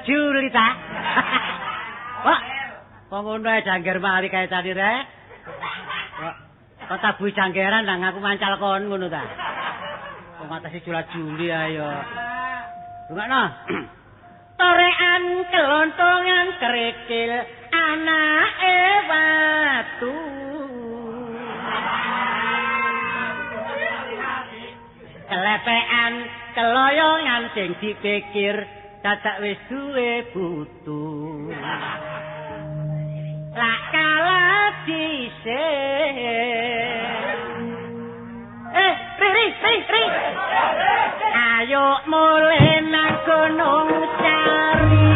Juli ta. Kok kok ngono ae jangger mali kae tadi rek. Kok tabuhi janggeran nang aku mancal kon ngono ta. Kok ngatasi Jula Juli ayo. Rungokno. Torean kelontongan kerikil anake watu. Kelepean keloyongan sing dipikir dadak wis duwe putu. Lak kalah dhisik. Ri ri ri. Ayo mulih nang Gunung Sari.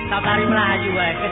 Sabari mlayu wae.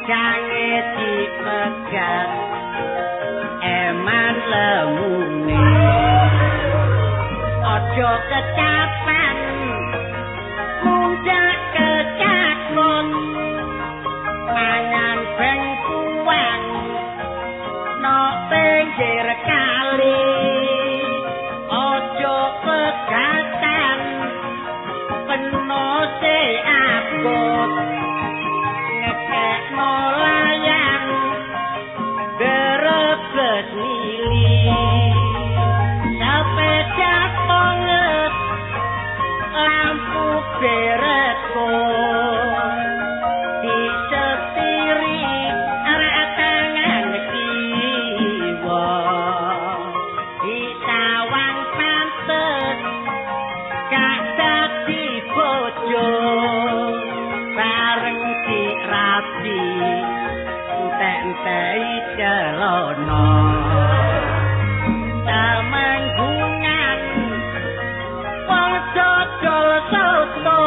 Jange dipegat eman lemune. Aja kecapan mundak kecakon mangan bengkuang no pinggir kali. Aja pegatan penose abot ngekekno layang derebes mili. Sepeda ponget lampu beretko disetiri arah tangan kiwa. Disawang pantes gak dadi bojo bareng dirabi entek-enteki celana. Temenggungan wong dodol soto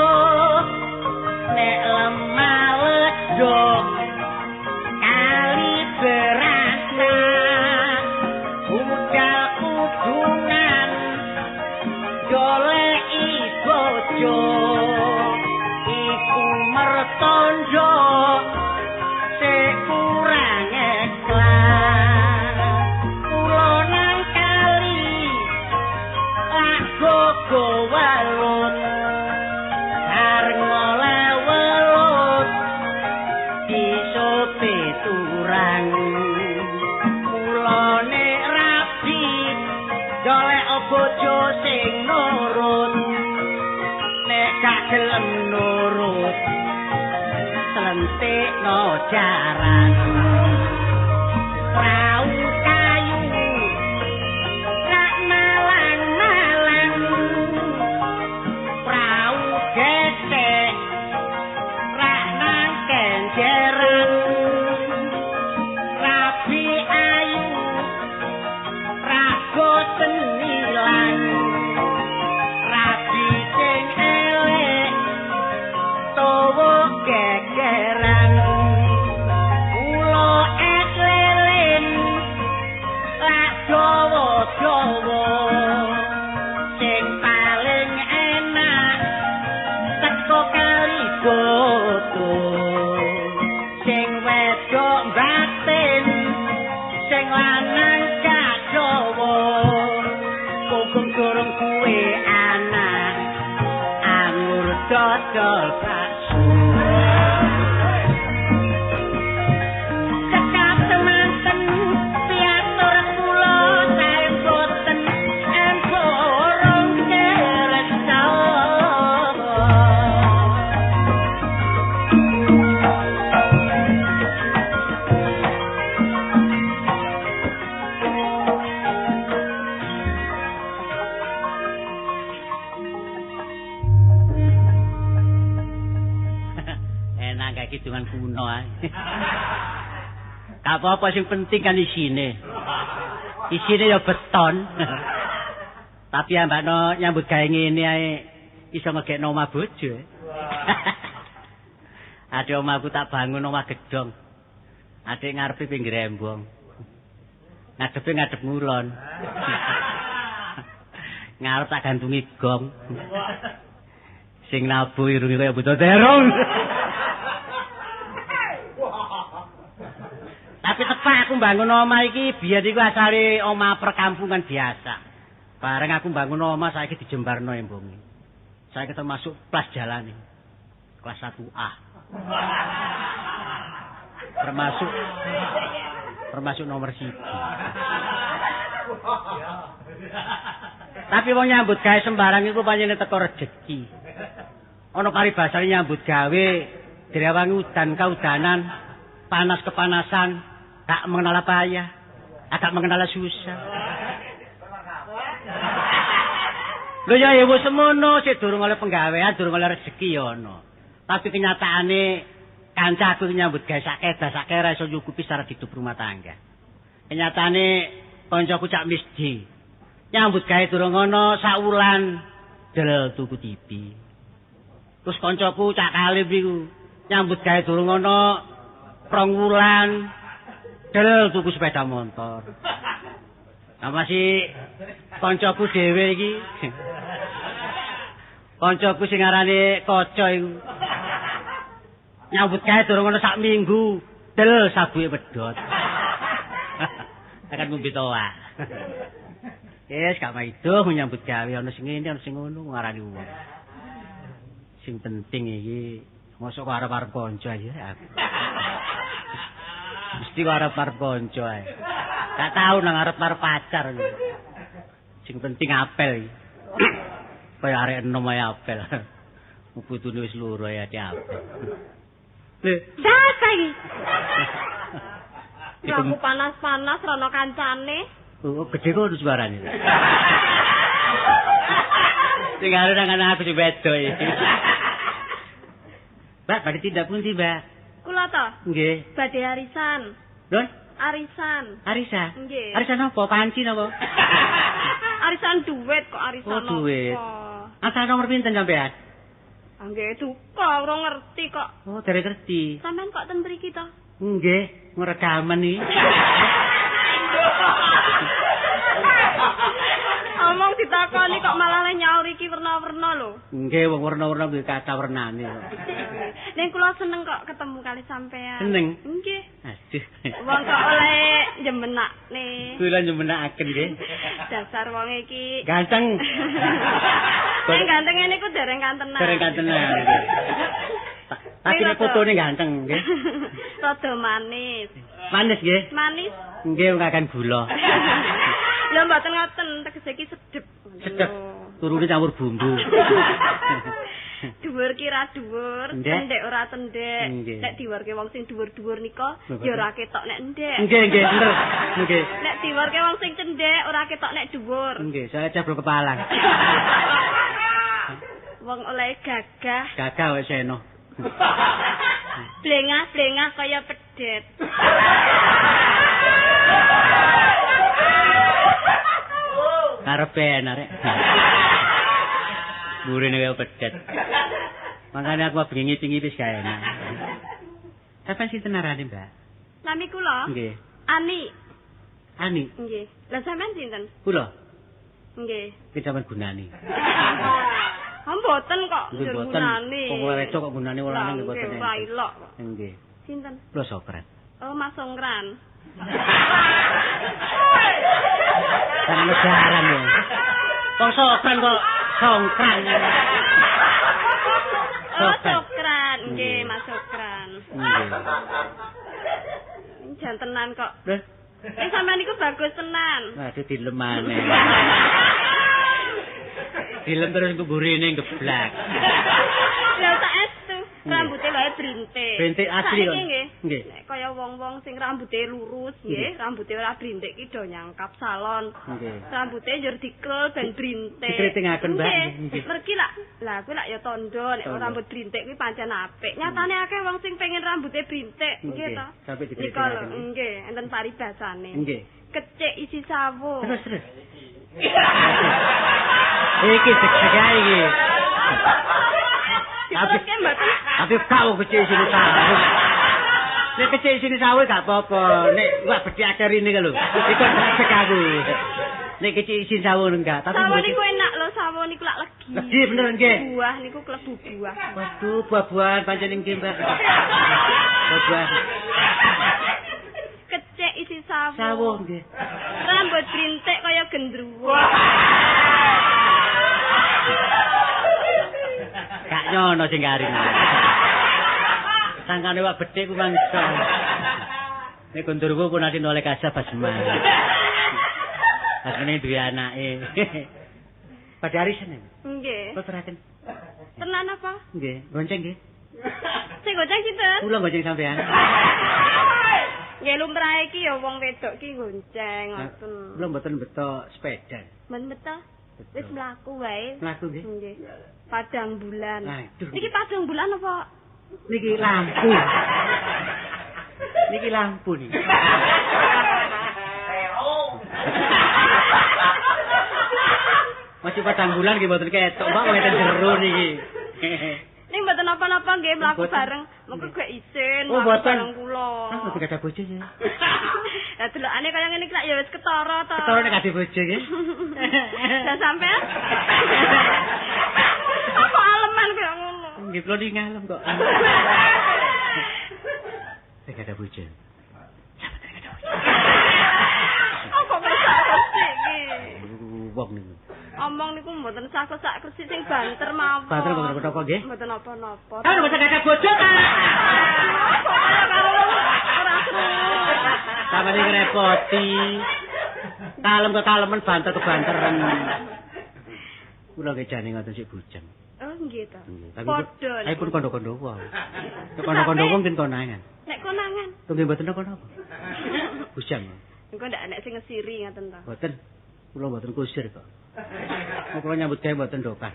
nek lemah ledok kali berasa budal kudungan goleki bojo iku mertondo sing kurang ikhlas. Kula nang kali lak gogo welut bareng oleh welut disope turang. Mulane rabi golek bojo sing nurut nek gak gelem nurut slentikno jaran. Prau kayu rak malang-malang prau gesek rak nang kenjeran. Rabi ayu rak boten ilang rabi sing elek towo gegeran. Kula es lilin lak dawa-dawa sing paling enak teko kali boto. Sing wedok batin sing lanang gak dawa punggung durung kuwe anak angur dodol bakso. Cekap semanten piatur kula sae boten emborong kersa. Enak kayak kidungan kuno ae. Gak apa-apa sing penting kan isine. Isine ya beton. Tapi ambakno nyambut gawe ngene ae iso ngegekno omah bojo. Ade omahku tak bangun omah gedhong. Ade ngarepe pinggir embong. Ngadepe ngadep ngulon. Ngarep tak gantungi gong. Sing nabuh irunge kaya buta terong. Tapi tepak aku bangun omah iki biyen iku asale omah perkampungan biasa. Bareng aku bangun omah saiki dijembarno embonge. Saiki termasuk plas jalane. Kelas 1A. Termasuk nomor 1. Tapi wong nyambut gawe sembarang iku pancene teko rejeki. Ana paribasane nyambut gawe direwangi udan kaudanan, panas kepanasan, gak mengenal payah, agak mengenal susah. Lho ya ya wis semono, sik durung oleh penggawean, durung oleh rezeki ya ana. Tapi kenyataane kancaku nyambut gawe sak kedah sak kera iso nyukupi syarat hidup rumah tangga. Kenyataane kancaku Cak Misdi nyambut gawe durung ana sak wulan del tuku TV. Terus kancaku Cak Kalim iku nyambut gawe durung ana 2 wulan del tuku sepeda motor. Nah masih koncoku dhewe iki. Koncoku sing arane Kaca iku. Nyambut gawe durung ana sak minggu, del sabuke pedhot. Akan ngombe toa. Wis gak maido nyambut gawe ana sing ngene ana sing ngono ngarani wong. Sing penting iki mosok kok arep-arep kanca ya aku. Mesti kok arep-arep kanca ae. Gak tau nang arep-arep pacar. Sing penting apel iki. Kaya arek enom ae apel. Putune wis loro ae ati apel. Lho, sapa iki? Aku panas-panas rono kancane. Oh, gedhe kok suarane. Sing arep nang aku sing wedok iki. Mbak, badhe tindak pundi, Mbak? Kula to? Nggih. Badhe arisan. Lho? Arisan. Arisan? Nggih. Arisan apa? Panci napa? Arisan duit kok arisan. Oh, duit. Asal nomor pinten sampean? Nggih, duka ora ngerti kok. Oh, derek ngerti. Sampean kok ten mriki to? Nggih, ngrekaman iki. Omong ditakoni kok malah le nyaur iki werna-werna lho. Nggih, wong werna-werna kuwi kathah wernane kok. Ning kula seneng kok ketemu kali sampean. Seneng? Nggih. Aduh. Wong kok oleh njemenakne. Kula njemenakaken nggih. Dasar wong iki ganteng. Sing ganteng ngene iku dereng kantenan. Dereng kantenan. Tapi nek fotone ganteng nggih. Rada manis. Manis nggih? Manis. Nggih, kakan gula. Lho mboten ngoten, tegese iki sedep. Sedep. Turune campur bumbu. Dhuwur ki ra dhuwur, cendhek ora cendhek. Nek diwarke wong sing dhuwur-dhuwur nika ya ora ketok nek endhek. Nggih, nggih, bener. Nggih. Nek diwarke wong sing cendhek ora ketok nek dhuwur. Nggih, saya cablok kepalang. Wong oleh gagah. Gagah wis eno. Blengah-blengah kaya pedet. Karepe arek. Burine kaya pedet. Makane aku bengi ngiping wis gawe enak. Sampeyan sinten arane, Mbak? Nami kula? Nggih. Ani. Ani? Nggih. Lah sampeyan sinten? Kula. Nggih. Iki sampeyan gunani. Ha mboten kok gunane. Wong wedok kok gunane wong lanang nggih mboten. Nggih, ilok kok. Nggih. Sinten? Kula Sokran. Oh, Mas Songkran. Kan lebaran ya. Wong Sokran kok Songkran. Oh, Sokran. Nggih, Mas Sokran. Nggih. Jantenan kok. Lho, sampean niku bagus tenan. Waduh dilemane. Dilem terus ngburine geblak. Lha saestu rambute wae brintik. Brintik asli kok. Nggih. Nggih. Nek kaya wong-wong sing rambute lurus nggih, rambute ora brintik ki do nyangkap salon. Nggih. Rambute njur dikrul ben brintik. Dikritingaken, Mbak. Nggih. Mergi lak, lah kuwi lak ya tandha nek rambut brintik kuwi pancen apik. Nyatane akeh wong sing pengen rambute brintik, nggih to. Sampai dikritingaken. Nggih, enten paribasane. Nggih. Kecik isi sawo. Terus terus. Iki deg-deg ae iki. Tapi gak wong kecik isine sawo. Nek kecik isine sawo gak apa-apa. Nek wak bedhek akeh rene lho. Iku deg aku. Nek kecik isine sawo enggak, tapi sawo niku enak lho, sawo niku lak legi. Legi bener nggih. Buah niku klebu buah. Waduh, buah-buahan pancen nggih, Mbak. Buah-buahan. Kecik isi sawo. Sawo nggih. Rambut brintik kaya gendruwo. Gak nyono sing garing. Sangkane wak bedhek ku mangsa. Nek gendruwo ku nate noleh kasah basman. Basmane duwe anake. Pada arisan. Nggih. Kok teraken? Tenan apa? Nggih, gonceng nggih. Sing gonceng sinten? Kula gonceng sampean. Nggih lumrahe iki ya wong wedok ki gonceng ngoten. Kula mboten beto sepeda. Mboten beto. Wis mlaku wae. Mlaku nggih. Nggih. Padang bulan. Aduh. Niki padang bulan apa? Niki lampu. Niki lampu niki. Masih padang bulan nggih mboten ketok, Mbak, wong enten jero niki. Ning mboten napa-napa nggih mlaku bareng. Mengko gak isin mlaku bareng kula. Ah, mboten gadah bojo ya. Lah delokane kaya ngene iki lak ya wis ketara to. Ketara nek gak bojo nggih. Lah sampean? Kok aleman kaya ngono. Nggih kula niki ngalem kok. Nek gadah bojo. Sampeyan gadah bojo. Kok kersak-kersik iki? Wong niku. Omong niku mboten sah kesak-kersik sing banter mawon. Banter mboten napa nggih? Mboten napa-napa. Kan mboten gadah bojo ta. Kok kaya karo ora krungu. Sampeyan iki ngrepoti. Kalem kekalemen banter kebanteren. Kula nggih jane ngoten sik bujang. Oh nggih to. Padha. Tapi pun kondo-kondo wong. Nek kondo-kondo wong mungkin konangan. Nek konangan. Lho nggih mboten napa-napa. Bujang. Engko ndak enek sing ngesiri ngoten to. Mboten. Kula mboten kusir kok. Kula nyambut gawe mboten dokar.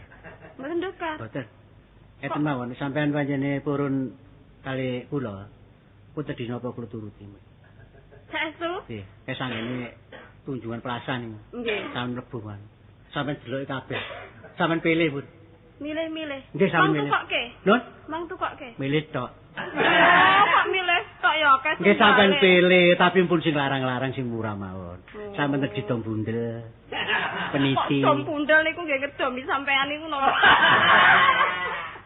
Mboten dokar. Mboten. Eten mawon sampean panjenengan purun kali kula. Pun tedhi napa kula turuti. Saestu? Nggih, kesangene tunjungan plaza niku. Nggih. Sampeyan mlebu mawon. Sampeyan deloki kabeh. Sampeyan pilih, Pun. Milih-milih. Nggih, sampeyan milih. Mang tukokke. Lho? Mang tukokke. Milih tok. Oh, kok milih tok ya akeh. Nggih sampeyan pilih, tapi pun sing larang-larang sing murah mawon. Sampeyan tedhi dom bundel. Peniti. Kok dom bundel niku nggih ngedomi sampean niku napa?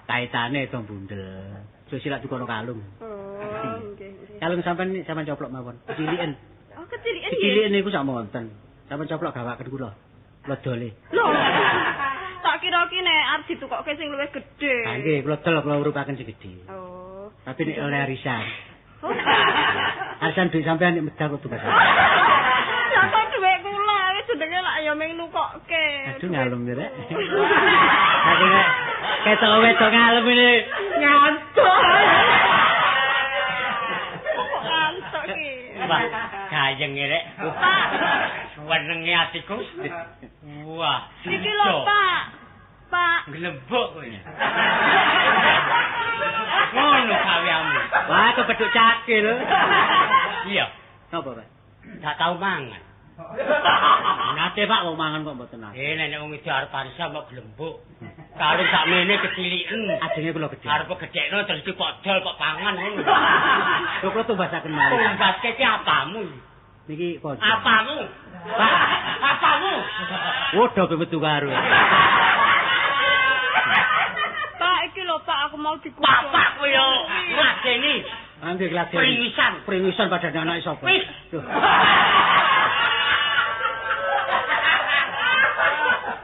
Kaitane dom bundel. Susilak tukono kalung. Oh, nggih. Kalung sampean sampean coplok mawon. Keciliken. Oh, keciliken nggih. Keciliken niku sak monten. Sampean coplok gawaken kula. Kula dole. Lho. Tak kira ki nek arep ditukokke sing luwih gedhe. Ha nggih, kula dol kula urupaken sing gedhe. Oh. Tapi nek oleh arisan. Oh. Arisan dhuwit sampean nek medal kok tumbas. Lah kok dhuwit kula wis jenenge lak ya mung nukokke. Aduh ngalem ya rek. Aku nek ketok wedok ngalem ini ngantuk. Kok ngantuk ki? Wah, gayeng rek. Pak, senenge atiku. Wah, iki lho, Pak. Pak, glembuk kowe. Ngono gaweanmu. Wah, kepethuk cakil. Iya. Napa, Pak? Gak tau mangan. Nate, Pak, wong mangan kok mboten nate. Nek wong iki arep arisan kok glembuk. Kalung sakmene keciliken. Ajenge kula gedhe. Arep gedhekno terus dipodol kok pangan ngono. Lho kula tumbasaken malih. Tumbaske ki apamu? Niki kanca. Apamu? Pak, apamu? Waduh metu karo. Pak, iki lho Pak, aku mau dikutuk. Bapak kowe yo ngladeni. Nggih ngladeni. Pringisan, pringisan padane anake sapa? Lho.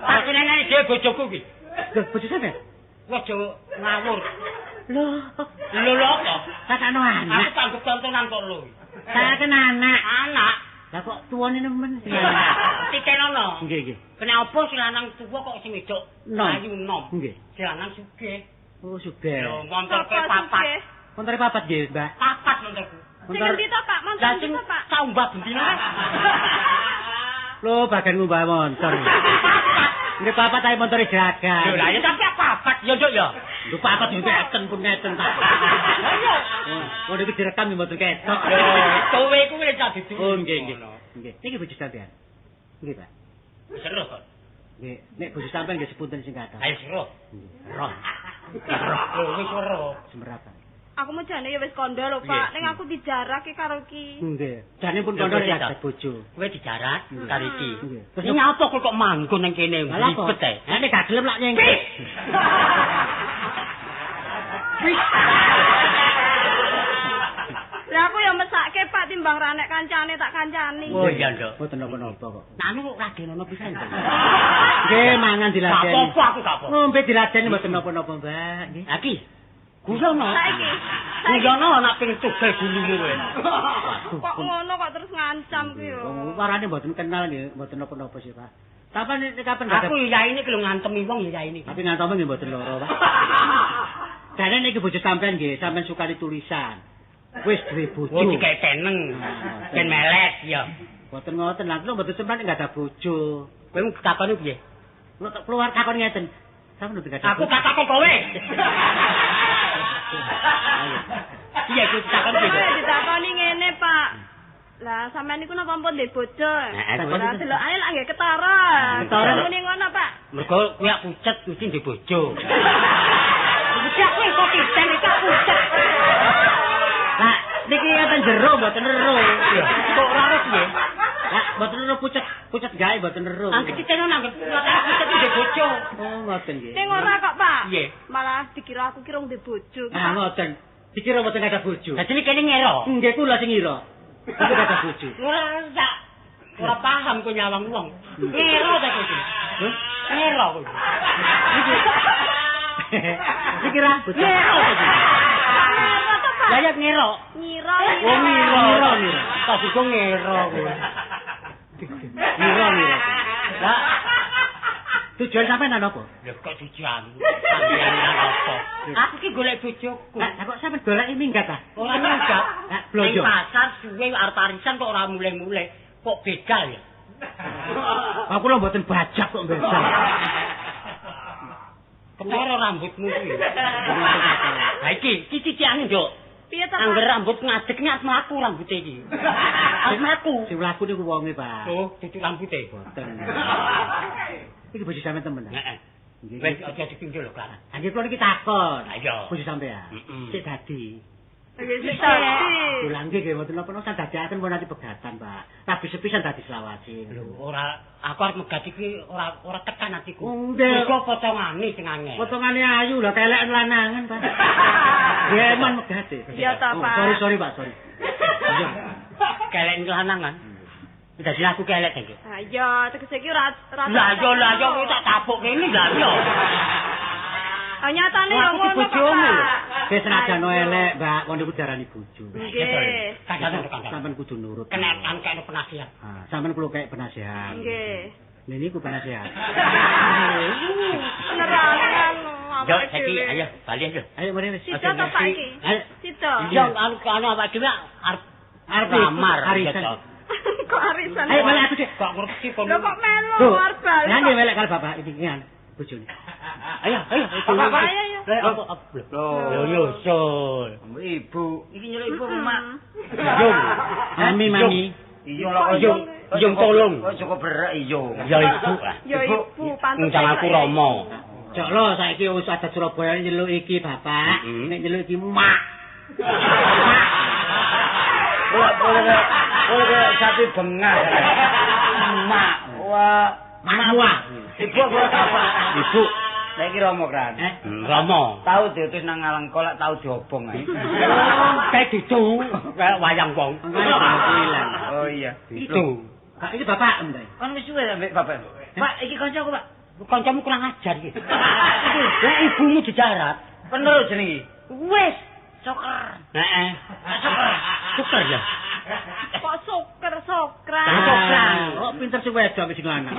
Aku nene dhewe bojoku iki. Lho, bojo sampean? Aja ngawur. Lho, lho lho kok. Takano anak. Aku tanggep tontonan kok lho. Takane anak. Anak. Lah kok tuwane nemen. Titenono. Nggih, nggih. Kena apa sing lanang tuwa kok sing wedok ayu nom. Nggih. Sing lanang sugih. Oh, sugih. Lho, montorke papat. Montore papat nggih, Mbak. Papat montorku. Sing endi to, Pak? Montor endi to, Pak? Sak umbah bendina. Lho, bagian ngumbah montor. Nggih papat ae montore jeragan. Lho, lah ya tapi papat ya, Nduk ya. Lho papat yo ngeten pun ngeten ta. Lah iya. Wong iki direkam yo mboten ketok. Lho, kowe iku wis tak didu. Oh, nggih, nggih. Nggih. Niki bojo sampean. Nggih, Pak. Seru kok. Nggih, nek bojo sampean nggih sepunten sing kathah. Ayo seru. Roh. Roh, wis seru. Semerapan. Aku mau jane ya wis kandha lho, Pak. Ning aku dijarak ki karo ki. Nggih. Jane pun kandha nek bojo. Kowe dijarak karo iki. Nggih. Terus nyapa kok manggon nang kene ribet ae. Nek gak gelem lak nyengke. Lah aku ya mesake Pak timbang ra nek kancane tak kancani. Oh iya, Nduk. Mboten napa-napa kok. Anu kok ladenono pisan, Nduk. Nggih, mangan diladeni. Gak apa-apa aku gak apa. Ngombe diladeni mboten napa-napa, Mbak. Nggih. Lah iki guyono. Saiki. Guyono ana ping tugel gulumu kowe. Kok ngono kok terus ngancam ku yo. Warane mboten kenal nggih, mboten napa-napa sih, Pak. Kapan kapan aku yaine iki lho ngantemi wong ya yaine. Tapi ngantemi nggih mboten lara, Pak. Jane niki bojo sampean nggih, sampean sukani tulisan. Wis duwe bojo. Oh dikek teneng. Ben melet ya. Mboten ngoten, lha kula mboten sampean enggak ada bojo. Kowe takoni piye? Kula tak keluar takon ngeten. Sampeyan mboten ada. Aku gak takon kowe. Iya, aku takon piye? Ditakoni ngene, Pak. Lah sampean niku napa ampun ndek bojo? Lah delokane lak nggih ketara. Ketara muni ngono, Pak. Mergo kuwi pucet mesti ndek bojo. Iku Bajak kowe kok titen iki pucet. Lah niki enten jero mboten ero. Kok ora ero piye? Lah mboten ero pucet, pucet gawe mboten ero. Ah ketiten nang pucet ndek bojo. Oh ngoten nggih. Ning ora kok, Pak. Piye? Malah dikira aku ki rong ndek bojo. Ah ngoten. Dikira mboten ada bojo. Dadi kene ngero. Nggih kula sing ngira. Mboten ada bojo. Ora sak ora paham kok nyawang wong. Ngero ta kowe iki. Hah? Ngero kowe. Iki rambut. Ngero ta iki. Lah ya ngero. Ngira. Oh ngiro. Ngiro ngiro. Tak kok ngero kowe. Ngiro ngiro. Lah tujuan sampean nang apa? Lho kok tujuanmu? Sampean nang apa? Aku ki golek bojoku. Lah kok sampean goleki minggat ta? Ora minggat. Lah blonjo. Ning pasar suwe arep arisan kok ora mulih-mulih. Kok begal ya? Aku lho mboten bajak kok begal. Ketara rambutmu kuwi. Ha iki, iki cicikane, Nduk. Piye ta, Pak? Angger rambut ngadeg nek mlaku rambute iki. Arep mlaku. Sing mlaku niku wonge, Pak. Oh, dudu rambute. Mboten. Iki bojo sampean temen. Heeh. Nggih. Wis aja dipinggir lho, Kak. Ha nggih kula niki takon. Ha iya. Bojo sampean. Heeh. Sik dadi. Nggih sik dadi. Lha nggih nggih mboten napa-napa san dadiaken pun nanti pegatan, Pak. Rabi sepisan dadi selawase. Lho, ora aku arep megat iki ora ora tekan atiku. Nggih. Mergo potongane sing angel. Potongane ayu lho keleken lanangan, Pak. Geman megate. Iya ta, Pak. Sorry, sorry, Pak, sorry. Iya. Keleken lanangan. Dadi aku kelek ta iki. Ha iya, tegese iki ora ora. Lah iya, lah iya kowe tak tapuk kene lah iya. Ah nyatane yo Aku ngono ki bojomu lho. Wis senajan elek, Mbak, kon niku darani bojo. Nggih. Kandhane kandhane. Sampeyan kudu nurut. Kena kangkekno penasihat. Ha, sampeyan kulo kek penasihat. Nggih. Lha niku penasihat. Penerangan. Yo saiki ayo bali ayo. Ayo mrene wis. Sida ta Pak iki? Ayo. Sida. Iya anu anu awake dhewe arep Arep lamar arisan. Kok arisan? Ayo melek aku sik. Kok ngerti kon. Lho kok melu Loh, arep bali. Lah nggih melek karo bapak iki ngan bojone. Ayo ayo. Bapak ayo ayo. Lah apa apa lho. Lho nyusul. Ibu, iki nyeluk ibu apa mak? Yung. Mami mami. Iya lah Yung, yung tolong. Kok cukup berak iya. Ya ibu ah. Ya ibu pantes. Ngundang aku Rama. Cok lo saiki wis adat Surabaya nyeluk iki bapak, nek nyeluk iki mak. Wah, boleh boleh sapi bengah. Mak, wah, Mak. Ibu apa bapak? Ibu. Lah iki Rama kan. Eh? Rama. Tau diutus nang Ngalengka lak tau diobong ae. Kayak dudu, kayak wayang wong. Oh iya. Itu. Kak iki bapak em ta? Kon wis suwe ambek bapak. Pak, iki kancaku, Pak. Kancamu kurang ajar iki. Lah ibumu dijarat. Bener jenenge. Wis. Soker. Heeh. Soker. Soker ya. Kok soker sokran. Sokran. Kok pinter sing wedok sing lanang.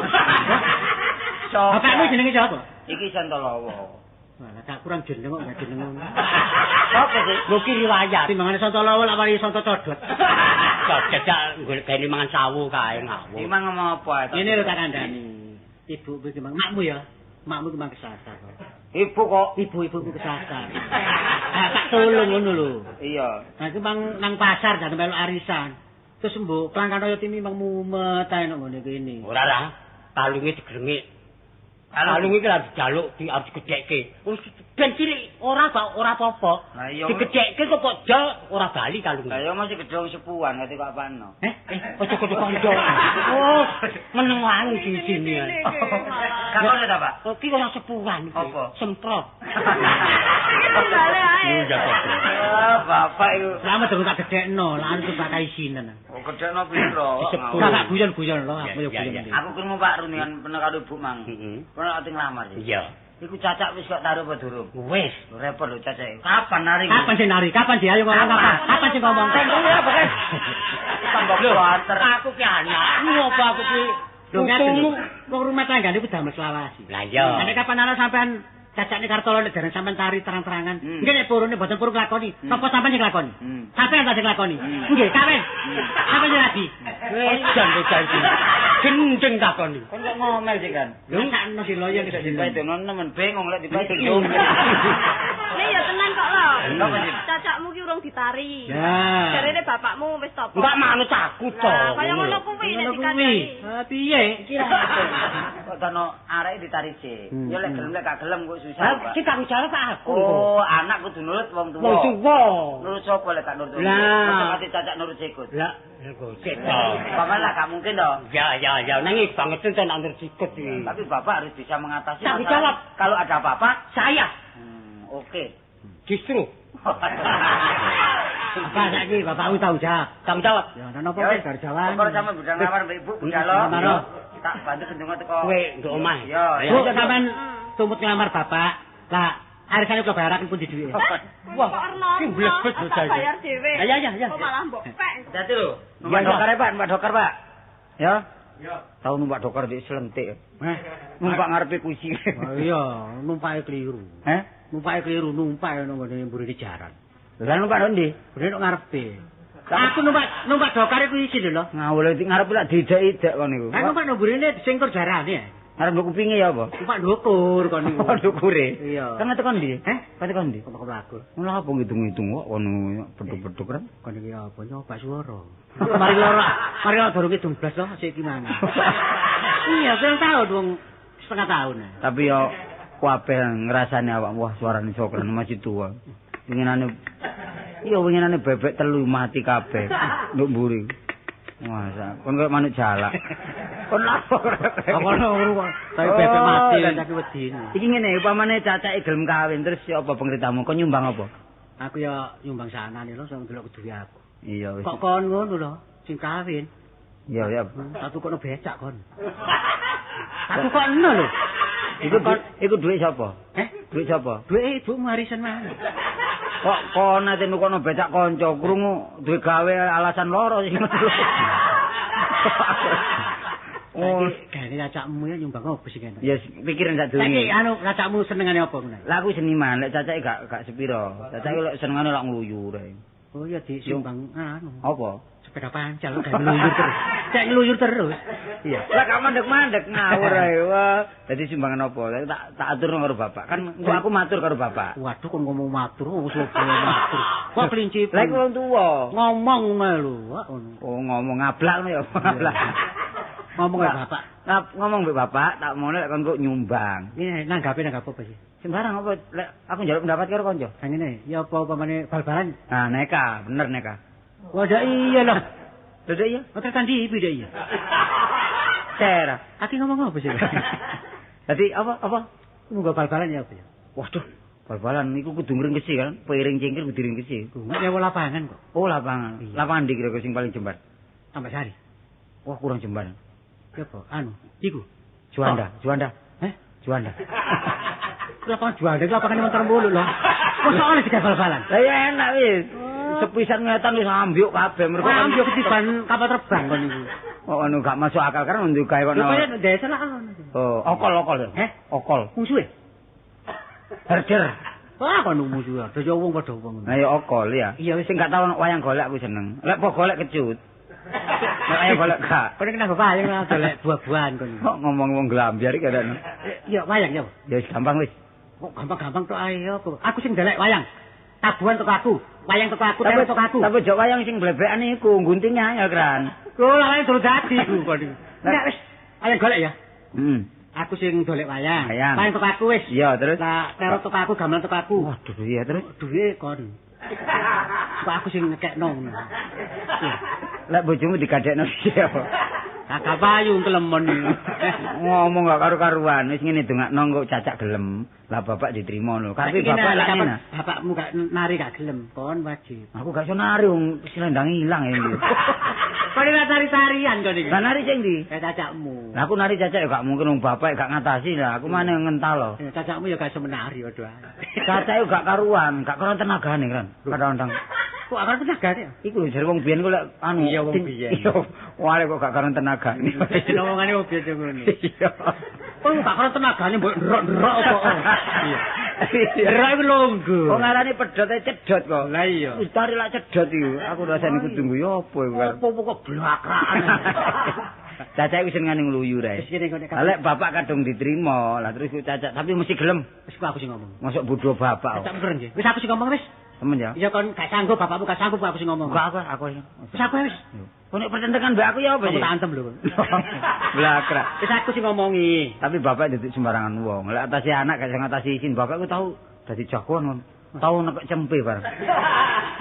Soker. Bapakmu jenenge sapa? Iki Santolowo. Walah tak kurang jeneng kok gak jeneng ngono. Apa sih? Lho ki riwayat. Timbangane Santolowo lak wari Santo Codot. Codot jak golek gawe mangan sawu kae ngawur. Iki mang ngomong apa ae? Ngene lho tak kandhani. Ibu iki mang makmu ya. Makmu ki mang kesasar. Ibu kok Ibu-ibuku kesasar. Ah tak tolong ngono lho. Iya. Nah iki mang nang pasar jan melu arisan. Terus mbok klangkan kaya timi mang mumet ae nang ngene kene. Ora lah. Kalunge digrengik. Kalung iki lha dijaluk di arep digedhekke. Wis ben cilik ora kok ora apa-apa. Lah iya. Digedhekke kok kok jol ora bali kalunge. Lah iya masih gedhong sepuhan kate kok apano. Eh, Aja kudu kanca. Oh, meneng wae sini. Gak ono ta, Pak? Iki ora sepuhan iki. Apa? Semprot. Iki tunggale ae. Iya kok. Ah, bapak iku. Selamat durung tak gedhekno, lah anu bakal isinan. Oh, gedhekno piro? Disebut. Gak tak guyon-guyon lho, aku yo Iya, guyon. iya. Aku krungu Pak rundingan pernah karo ibu mang. Heeh. Pernah ati nglamar sih. Iya. Iku cacak wis kok taruh apa durung? Wis. Lho, repot lho cacak. Kapan nari? Kapan sih nari? Kapan sih? Ayo ngomong kapan? Kapan sih ngomong? Tentungnya apa kan? Tambah kuater. Aku ki anak. Ngopo aku ki? Lho ngaten lho. Wong rumah tangga niku damel selawasi. Lah iya. Nek kapan ana sampean cacakne Kartolo nek dereng sampean tari terang-terangan. Hmm. Nggih nek purune mboten purun nglakoni. Sapa sampean sing nglakoni? Hmm. Sampean ta sing nglakoni? Nggih, kawin. Sampean sing rabi. Wis jan bocah iki. Gendeng takon iki. Kon kok ngomel sih kan? Lho sakno si loyo Iso dipadono nemen bingung lek dipadon yo. Nek ya tenan kok lho. Cacakmu ki urung ditari. Jarene bapakmu wis topo. Enggak manut aku to. Lah kaya ngono kuwi nek dikandani. Ha piye iki ra. Kok tono areke ditari sik. Ya lek gelem lek gak gelem kok susah, Pak. Iki tanggung jawab aku. Oh, anak kudu nurut wong tuwa. Wong tuwa. Nurut sapa lek gak nurut? Lah. Mesti cacak nurut sikut. Lah, gocek to. Bapak lah gak mungkin to. Ya, ya, ya, nangis banget to nek nurut sikut iki. Tapi bapak harus bisa mengatasi tanggung jawab. Kalau ada apa-apa, saya. Oke. Justru. Apa saiki bapakmu tanggung jawab? Tanggung jawab. Ya ana apa kowe bar jawan. Kok sampe budal nglamar mbek ibu budal lho. Tak bantu ndonga teko. Kowe nduk omah. Iya. Bu sampean tumut nglamar bapak. Lah arisane kok bayaraken pundi duwike? Wah, ki mlebet lho saiki. Bayar dhewe. Ya ya ya. Kok malah mbok pek. Dadi lho, numpak dokar Pak, numpak dokar Pak. Ya. Ya. Tau numpak dokar di selentik. Heh, numpak ngarepe kuci. Oh iya, numpake keliru. Heh? Numpake keliru, numpak nang ngene mburine jaran. Lah numpak nang ndi? Mburine nang ngarepe. Aku numpak dokar iku iki lho. Ngawur iki ngarepe lak diidek-idek kon niku. Lah numpak nang mburine sing tur jarane. Ngarep nduk kupinge ya apa? Numpak ndukur kon niku. Oh, ndukure. Iya. Kan tekan ndi? Heh? Kan tekan ndi? Kok mlaku. Lha apa ngitung-ngitung kok kono beduk-beduk kan? Kon iki apa nyoba swara. Mari loro, mari loro durung kidung blas lho sik iki mana. Iya, pirang tahun wong setengah tahun. Tapi yo kabeh ngrasane awak wah suarane sokran masih tua. Winginane iya winginane bebek telu mati kabeh nduk mburi. Wah, kon koyo manuk jalak. Kon lapo kono kok. Tapi bebek mati saiki wedine. Iki ngene, upamane cacake gelem kawin terus ya apa pengeritamu? Kon nyumbang apa? Aku ya nyumbang sanane lho, sing ndelok duwe aku. Iya wis. Kok kon ngono lho, sing kawin. Iya, ya. Tak tukono becak kon. Tak tukono lho. Iku duit sapa? Heh? Duit sapa? Duit ibumu arisan mah. Kok kon ate nukono becak kanca krungu duwe gawe alasan loro sing ngono. Oh, gane cacakmu ya nyumbang opo sing kene? Ya pikiran sak durunge. Saiki anu cacakmu senengane apa ngono? Lah aku seniman, lek cacake gak sepiro. Cacake lek senengane lak ngluyur ae. Oh iya disumbang anu. Apa? Sepeda pancal gak ngluyur terus. Cek ngluyur terus. Iya. Lah gak mandek-mandek ngawur ae. Wah, dadi sumbangan apa? Tak atur karo bapak. Kan aku matur karo bapak. Waduh kon ngomong matur, wis matur. Kok kelinci. Lah iku wong tuwa. Ngomong ngono lho, Oh, ngomong ngablak ngono ya, ngablak. Ngomong mbek bapak. Ngomong mbek bapak, tak omongno lek kon kok nyumbang. Iya, nanggape nanggap apa sih? Sembarang apa lek aku njaluk pendapat karo kanca. Ha ngene, ya apa upamane bal-balan? Nah, neka, bener neka. Wadah iya lho. Lho iya, hotel tandi ibu iya. Tera. Aki ngomong apa sih? Dadi apa apa? Munggah bal-balan ya apa ya? Waduh, bal-balan iku kudu ngringkesi kan, piring cingkir kudu ngringkesi. Nyewa lapangan kok. Oh, lapangan. Iya. Lapangan ndi kira-kira sing paling jembar? Tambah Sari. Wah, kurang jembar. Ya apa? Anu, iku. Juanda, Juanda. Heh? Juanda. Lapangan Juanda itu lapangan montor mulu lho. Kok soalnya digawe bal-balan? Lah ya enak wis. Sepisan ngetan wis ambyuk kabeh mergo ambyuk ketiban kapal terbang kon niku. Oh anu gak masuk akal kan untuk gawe kono. Lho kaya desa lah ono. Oh, okol-okol. Heh, okol. Musuhe. Herder. Wah, kono musuhe. Dadi wong padha wong. Lah ya okol ya. Iya wis sing gak tau wayang golek aku seneng. Lek po golek kecut. Nek wayang golek gak. Kono kenapa wayang lah golek buah-buahan kon. Kok ngomong wong glambyar iki kadang. Ya wayang ya. Ya wis gampang wis. Kok gampang-gampang tok ae apa. Aku sing golek wayang. Tabuhan teko aku, wayang teko aku, terus teko aku. Tapi jok wayang sing blebekan iku ngguntinge angel kran. Lho, lah wayang durung dadi iku kon. Enggak wis, wayang golek ya. Heeh. Aku sing golek wayang. Wayang teko aku wis. Iya, terus. Lah terus teko aku, gamelan teko aku. Waduh, iya terus duwe kon. Kok aku sing ngekekno ngono. Lek bojomu digadekno piye apa? Kakak payu kelemon iki. Ngomong gak karu-karuan, wis ngene dongakno kok cacak gelem. Lah bapak diterima lho. Karepe bapak lak ngene. Bapakmu gak nari gak gelem, kon wajib. Aku gak iso nari wong selendang ilang iki. Kon ora tari-tarian kon iki. Lah nari sing ndi? Kayak cacakmu. Lah aku nari cacak ya gak mungkin wong bapak gak ngatasi lah. Aku maneh ngental lho. Cacakmu ya gak iso menari waduh. Cacake gak karuan, gak karuan tenagane kan. Kadang-kadang. Kok gak karuan tenagane? Iku lho jare wong biyen kok lek anu. Iya wong biyen. Wale kok gak karuan tenagane. Omongane wong biyen ngono. Iya. Kok gak karuan tenagane mbok ndrok-ndrok kok. Iya. Ndrok iku longgo. Wong ngarani pedote cedot kok. Lah iya. Wis tari lak cedot iku. Aku rasane kudu ngguyu apa iku. Apa kok blakrakan. Cacah iku senengane ngluyu rek. Wis kene kok nek Lek bapak kadung diterima, lah terus cacah tapi mesti gelem. Wis aku sing ngomong. Mosok bodho bapak. Cacah bener nggih. Wis aku sing ngomong wis. Temen ya. Iya kon gak sanggup bapakmu gak sanggup aku sing ngomong. Enggak aku. Wis aku wis. Kok nek pertentangan mbek aku ya apa Aku sih? tak antem lho. Blakrak. Wis aku sing ngomongi. Tapi bapak duduk sembarangan wong. Lek atasi anak gak iso ngatasi izin. Bapak ku tau dadi jagoan kon. Tau nekek cempe bareng.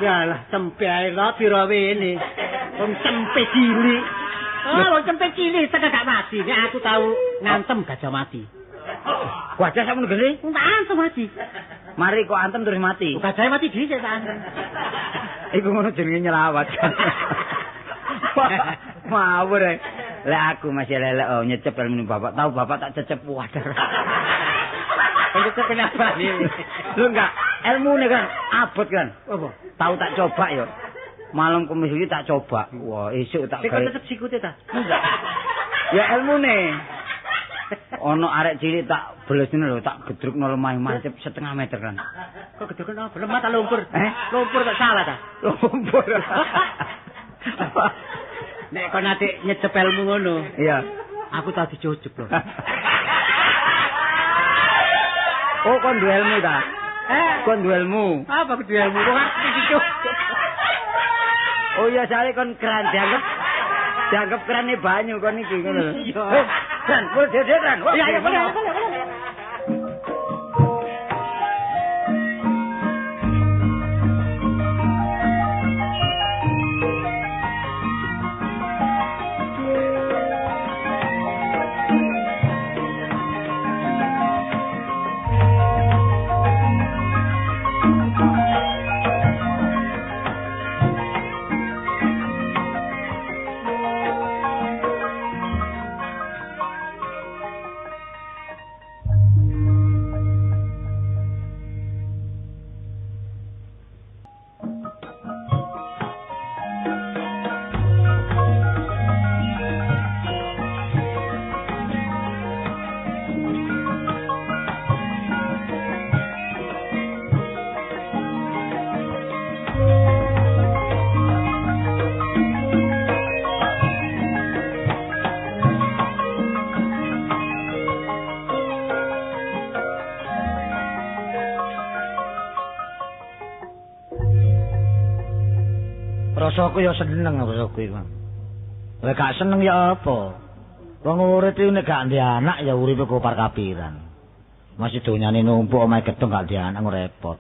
Yalah cempe ae lho piro wene. Wong cempe cilik. Oh, wong cempe cilik tekan gak mati. Nek aku tau ngantem gajah mati. Gajah sakmono gede? Wong tak antem mati. Mari kok antem terus mati. Gajahe mati dhisik tak antem. Iku ngono jenenge nyelawat. Mawur. Lek aku masih lelek oh nyecep ilmu bapak. Tahu bapak tak cecep wadah. Nyecep kenapa? Lho enggak, ilmune kan abot kan. Apa? Tahu tak coba ya. Malam Kamis iki tak coba. Wah, esuk tak gawe. Kok tetep sikute ta? Enggak. Ya ilmune. Ono arek cilik tak belesne lho, tak gedrukno lemah mancep setengah meter kan. Kok gedrukno apa? Lemah ta lumpur? Eh? Lumpur kok salah ta? Lumpur. Nek kon ate nyecep ilmu ngono. Iya. Aku tau dicucup lho. Oh, kon duwe ilmu ta? Eh, kon duwe ilmu. Apa aku duwe ilmu? Kok aku dicucup. Oh iya, soalnya kon keran dianggap kerane banyu kon iki ngono lho. Iya. Kran, boleh dhewe kran. Iya, iya, boleh, boleh, boleh. Rasaku ya seneng rasaku iku. Lek gak seneng ya apa? Wong urip iki nek gak ndek anak ya uripe kopar kapiran. Masih donyane numpuk omahe gedung gak ndek anak repot.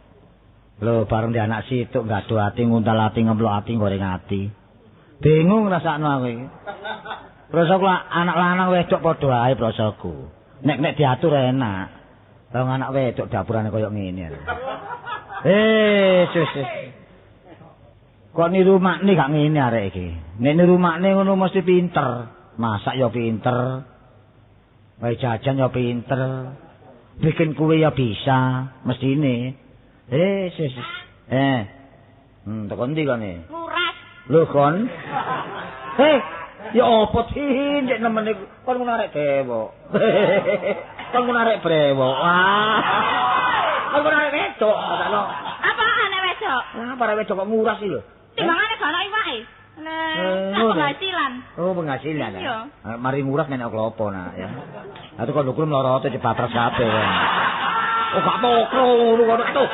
Lho bareng ndek anak situk gaduh ati nguntal ati ngemplok ati goreng ati. Bingung rasakno aku iki. Rasaku anak lanang wedok padha ae rasaku. Nek nek diatur enak. Wong anak wedok dapurane koyo ngene. Sus. Kok niru makne gak ngene arek iki. Nek niru makne ngono mesti pinter. Masak ya pinter. Wae jajan ya pinter. Bikin kue ya bisa, mestine. Sus. Teko ndi kone? Nguras. Lho kon. Ya apa sih nek nemene kon ngono arek dewok. Kon ngono arek brewok. Wah. Kon ngono arek wedok, sakno. Apa arek wedok? Lah, arek wedok kok nguras iki lho. Timbangane gak ono iwake. Lah, penghasilan. Oh, penghasilan. Iya. Mari nguras nek klopo nak ya. Lah kok ndukur mlorote cepatras kabeh. Oh, gak pokro ngono kono tuh.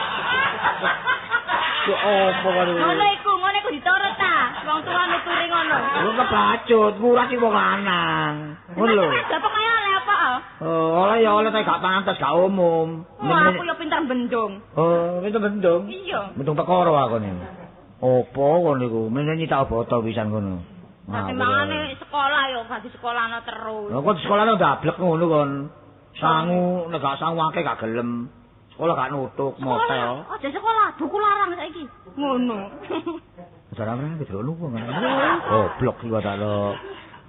Yo opo kono. Ngono iku diturut ta. Wong tuwa nuturi ngono. Lho kebacut, nguras iki wong lanang. Ngono lho. Apa kaya oleh apa? Oh, oleh ya oleh tapi gak pantes, gak umum. Wah, aku yo pinter bendung. Oh, pinter bendung? Iya. Bendung perkara aku niku. Opo ngono iku? Mene nyitak boto pisan ngono. Lah timbangane sekolah yo gak disekolahno terus. Lho kok sekolahno ndablek ngono kon. Sangu nek gak sangu akeh gak gelem. Sekolah gak nutuk motel. Aja sekolah, buku larang saiki. Ngono. Jarang ora delok wong. Goblok iki tak lho.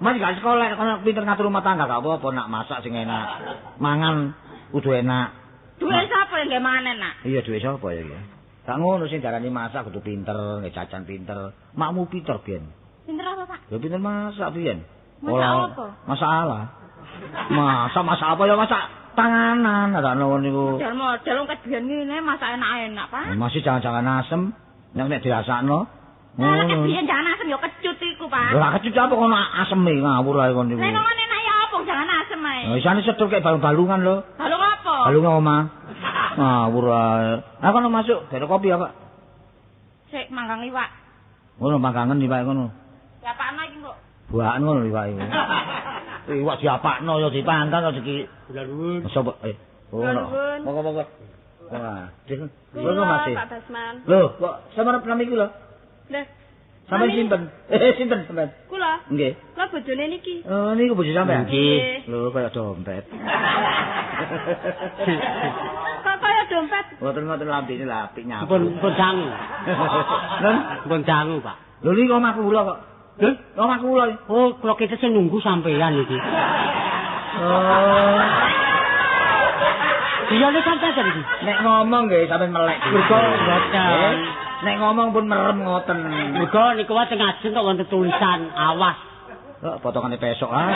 Mas gak sekolah kono pinter ngatur rumah tangga gak apa-apa nak masak sing enak. Mangan kudu enak. Duwe sapa yang gawe mangan enak? Iya duwe sapa ya iki? Gak ngono sing darani masak kudu pinter, nggih jajan pinter. Makmu pinter biyen. Pinter apa, Pak? Ya pinter masak biyen. Masak apa? Masak ala. Masak masak apa ya masak panganan ora ngono niku. Model-model wong kebiyen ngene masak enak-enak, Pak. Masih jangan-jangan asem nek nek dirasakno. Ngono. Nek biyen jangan asem asem ya kecut iku, Pak. Lah kecut apa kono aseme ngawur ae kon niku. Lah kok enak ya apa jangan asem ae. Lah isane sedur kayak balung-balungan lho. Balung apa? Balung omah. Ngawur ae. Aku kono masuk bero kopi apa? Sik manggang iwak. Ngono manggangen iwak ngono. Diapakno iki kok. Buakan ngono iwak iku. Iwak diapakno ya dipanggang kok iki. Kula nuwun. Sapa? Oh. Monggo-monggo. Wah, lho Mas. Pak Basman. Lho, kok sampeyan nami iku lho? Lho. Sampeyan sinten? Sinten sampeyan? Kula. Nggih. Kula bojone niki. Oh, niku bojo sampeyan? Nggih. Lho, kaya dompet. Kok kaya dompet? Mboten-mboten lambene lha apik nyapu. Pun dangu. Lho, pun dangu, Pak. Lho niku omah kula kok. Lho, omah kula. Oh, kula kete sing nunggu sampeyan iki. Oh. Iya nek sampeyan iki. Nek ngomong nggih sampeyan melek. Mergo mboten. Nek ngomong pun merem ngoten. Mergo niku wae teng ngajeng kok wonten tulisan awas. Kok potongane pesok ah.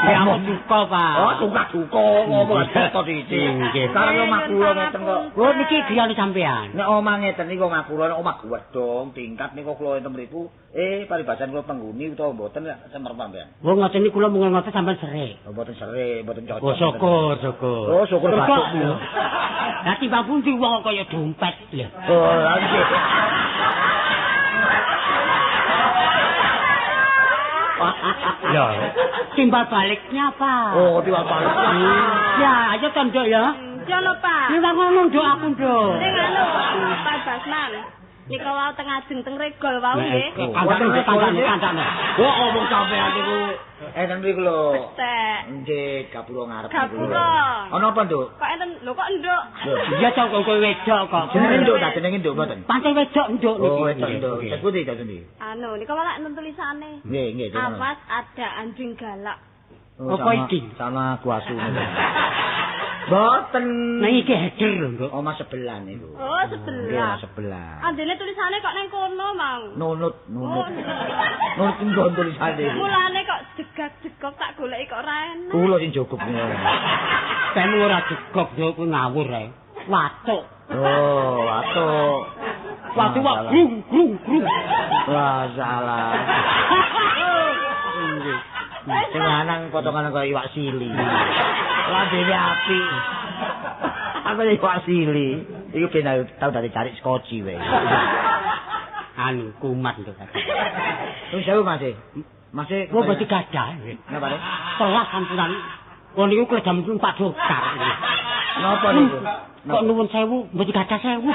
Ya aku duka, Pak. Oh, duka-duka ngomong foto siji. Nggih. Karep omah kula ngoten kok. Oh, niki griyane sampean. Nek omah ngeten niku omah kula nek omah gedhong tingkat niku kula enten mriku, paribasan kula penghuni utawa mboten semerep sampean. Oh, ngoten niku kula mung ngoten sampean serik. Oh, mboten serik, mboten cocok. Oh, syukur, syukur. Oh, syukur batukmu. Lah timbang pundi wong kaya dompet lho. Oh, lha nggih. Ya, timbal baliknya, Pak. Oh, timbal balik. Ya, ayo to, Nduk ya. Ya lho, Pak. Nek ngono, Nduk, aku, Nduk. Ning anu, Pak Basman. Nika wau teng ajeng teng regol wau nggih. Kandhane, kandhane, kandhane. Wah, ngomong sampean niku enten mriku lho. Pesek. Nggih, gapura ngarep niku. Gapura. Ana apa, Nduk? Kok enten lho kok nduk? Iya to kok kowe wedok kok. Jenenge nduk ta jenenge nduk mboten? Pancen wedok nduk niki. Oh, wedok nduk. Terus pundi ta pundi? Anu, nika malah enten tulisane. Nggih, nggih. Awas ada anjing galak. Apa iki? Sama gua asu. Mboten. Nah iki header lho, Nduk. Omah sebelah niku. Oh, sebelah. Nggih, sebelah. Andene tulisane kok nang kono mau. Nunut, nunut. Nunut nggon tulisane. Mulane kok jegak-jegok tak goleki kok ora enak. Kula sing jogok ngono. Ben ora jegok yo ku ngawur ae. Watuk. Oh, watuk. Watuk wak grung grung grung. Wah, salah. Nggih. Sing lanang potongane kaya iwak sili. Lambene apik. Aku iwak sili. Iku ben tau dadi cari skoci wae. Anu kumat nduk. Wis sewu Mas. Mas kok mesti gadah. Napa ne? Telas sampunan. Wong niku kok jam 4 dokter. Napa niku? Kok nuwun sewu mesti gadah sewu.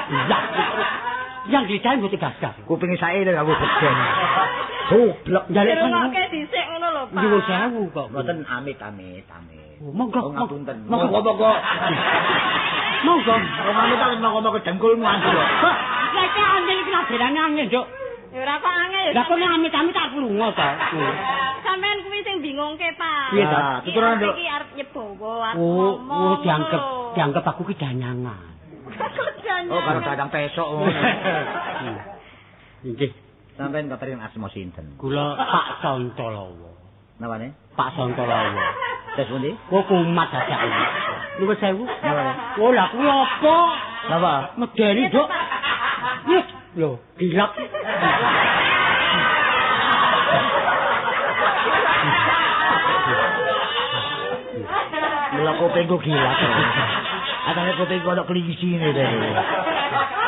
Yang dicari mesti gadah. Kupinge sae lho aku begen. Goblok njaluk ngrungokke dhisik ngono lho Pak. Nyuwun sewu kok. Mboten amit amit amit. Monggo ngapunten. Monggo monggo. Monggo. Wong amit amit monggo monggo dengkulmu anjir lho. Lah iki angel iki laberane angel, Nduk. Ya ora kok angel ya. Lah kok nek amit-amit tak lunga to. Sampeyan kuwi sing bingungke, Pak. Piye ta? Tuturan, Nduk. Iki arep nyebowo arep ngomong. Oh, dianggep aku ki danyangan. Danyangan. Oh, karo dadang pesok ngono. Nggih. Sampeyan kaparing asma sinten? Kula Pak Santalawa. Napane? Pak Santalawa. Terus pundi? Kok kumat dadak iki. Nuwun sewu. Napane? Oh, lah kuwi apa? Napa? Medeni, Nduk. Wis, lho, gilap. Mula kupingku gilap. Atane kupingku ana klincine to.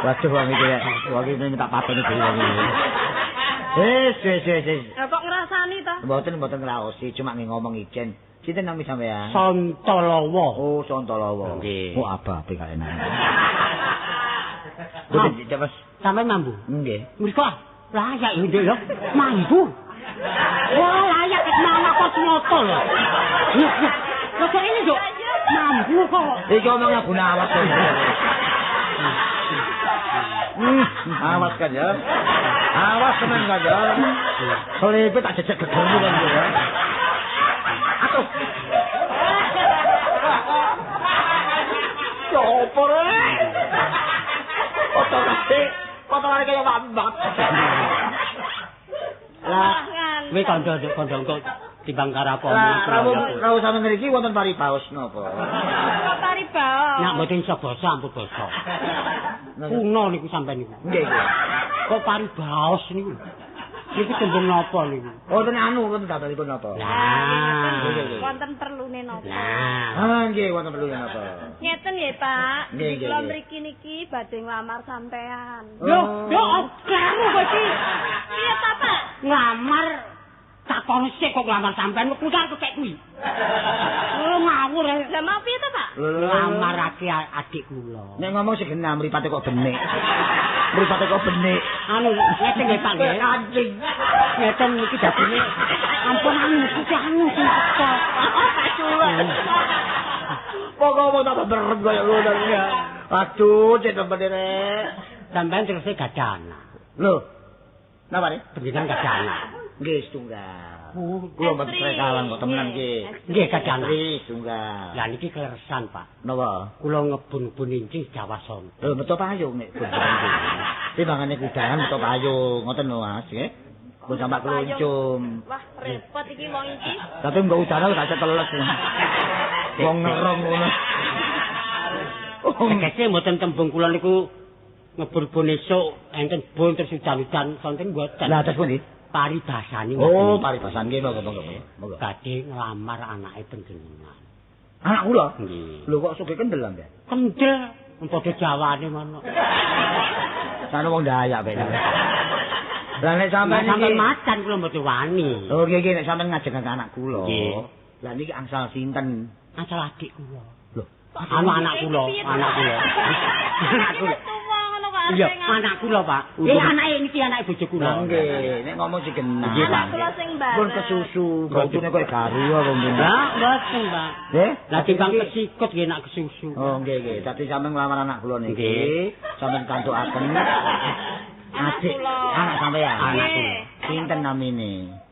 Waduh wong iki rek, wong iki minta pateni dhewe wong iki. Wis, wis, wis. Lah kok ngrasani to? Mboten, mboten ngraosi, cuma nggih ngomong ijen. Sinten nami sampean? Santalawa. Oh, Santalawa. Nggih. Oh, ababe kok enak. Boten Mas. Sampeyan mambu? Nggih. Mriko layak lho, Nduk ya. Mambu. Wah, layak ket mama kok smoto lho. Lho kok ini, Nduk? Mambu kok. Iki omongnya guna awas kok. Awas kan ya. Awas tenan kan ya. Selipe tak jejek gegermu kan ya. Atuh. Ya opo rek? Potongane kaya wambak. Lah, kowe kandha kandha kok timbang karo aku. Lah, rawuh sampeyan ngriki wonten paribaos napa? Paribaos. Nek mboten iso basa ampun basa. Kuno niku sampean niku. Nggih, nggih. Kok paribaos niku? Niku tembung napa niku? Oh, ten anu wonten damelipun napa? Lah, wonten perlune napa? Ah, nggih, wonten perlune napa? Ngeten nggih, Pak. Kula mriki niki badhe nglamar sampean. Lho, lho, kleru kok iki. Piye ta, Pak? Nglamar takon sik kok nglamar sampean kok kuwi kek kuwi. Oh, ngawur. Lah mau piye ta, Pak? Nglamarake adik kula. Nek ngomong sing genah mripate kok benik. Mripate kok benik. Anu ngeten nggih Pak nggih. Kancing. Ngeten niki dadine ampun anu iki anu sing teko. Pak Suwun. Kok ngomong tambah berem kaya ngono ya. Aduh, cek temen rek. Sampeyan terus gadah anak. Lho. Napa rek? Panjenengan gadah anak. Nggih setunggal. Kula mboten prekalan kok temenan nggih. Nggih gadah anak. Setunggal. Lah niki kleresan, Pak. Napa? Kula ngebun-bun inci Jawa Sonten. Lho metu payung nek bun. Timbangane kudahan metu payung, ngoten lho Mas nggih. Pun sampak kluncum. Wah, repot iki wong iki. Tapi mbok udara gak teles. Wong ngerong ngono. Tegese mboten tembung kula niku ngebun-bun esuk enten bun terus udan-udan sonten mboten. Lah terus pundi? Paribasane. Oh, paribasan nggih monggo monggo. Monggo. Badhe nglamar anake panjenengan. Anak kula? Nggih. Lho kok sugih kendel sampean? Kendel, padha Jawane ngono. Sane wong Dayak ben. Lah nek sampean iki macan kula mboten wani. Oh nggih nggih nek sampean ngajengake anak kula. Nggih. Lah niki angsal sinten? Angsal adik kula. Lho, anu anak kula, anak kula. Anak kula. Iya, anak kula, Pak. Anake niki anake bojo kula. Nggih, nek ngomong sing genah. Anak kula sing bareng. Pun kesusu, gotune koyo garu apa mungkin. Lah, mboten, Pak. Nggih. Lah timbang kesikut nggih nak kesusu. Oh, nggih nggih. Dadi sampean nglamar anak kula niki, sampean kantukaken adik anak sampean. Anak kula. Sinten namine?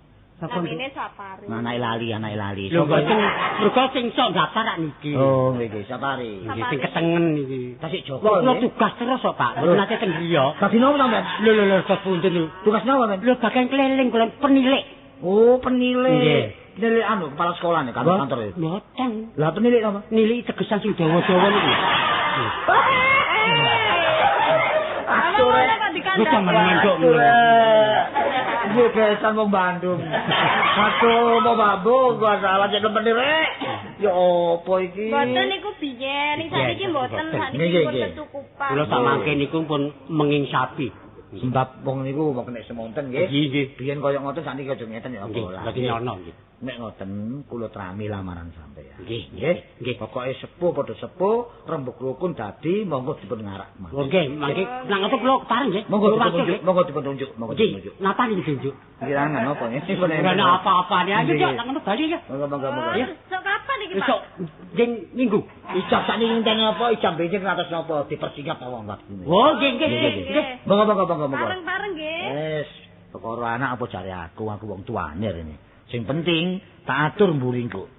Namine Sapari. Anake lali, anake lali. Lho mboten, mergo sing sok daftar rak niki. Oh, nggih nggih, Sapari. Nggih sing ketengen niki. Tasik Joko. Kula tugas terus kok, Pak. Mboten nate teng griya. Dadi napa sampean? Lho lho lho, sos pundi lho. Tugas napa sampean? Lho bagian keliling kula penilik. Oh, penilik. Nggih. Penilik anu kepala sekolah nek kantor ya. Mboten. Lah penilik napa? Nilik tegesan sing dawa-dawa niku. Aduh, kok dikandani. Nggih besan wong Bandung. Aduh, mau mabuk gua salah cek nemen rek. Ya apa iki? Mboten niku biyen, ning sakniki mboten, sakniki pun kecukupan. Kula sak mangke niku pun menging sapi. Sebab wong niku wong nek semonten nggih. Nggih. Biyen kaya ngoten sakniki aja ngeten ya apa lah. Nggih, nyono nggih. Nek ngoten kula trami lamaran sampeyan. Nggih, nggih. Nggih, pokoke sepuh padha sepuh, rembug rukun dadi monggo dipun ngarak. Nggih, mangke nang ngoten kula kepareng nggih. Monggo dipuntunjuk, monggo dipuntunjuk, monggo dipuntunjuk. Napa niki ditunjuk? Kirangan apa ya? Ora ana apa-apane. Ayo cok, nang ngono bali ya. Monggo monggo monggo. Sok kapan iki, Pak? Esuk jeng minggu. Ijab sakniki ngenteni apa? Ijab benjing atas napa dipersingkat wong waktune. Oh, nggih nggih nggih. Monggo monggo monggo monggo. Bareng-bareng nggih. Wis, perkara anak apa jare aku, aku wong tuane rene. Sing penting tak atur mburi engko.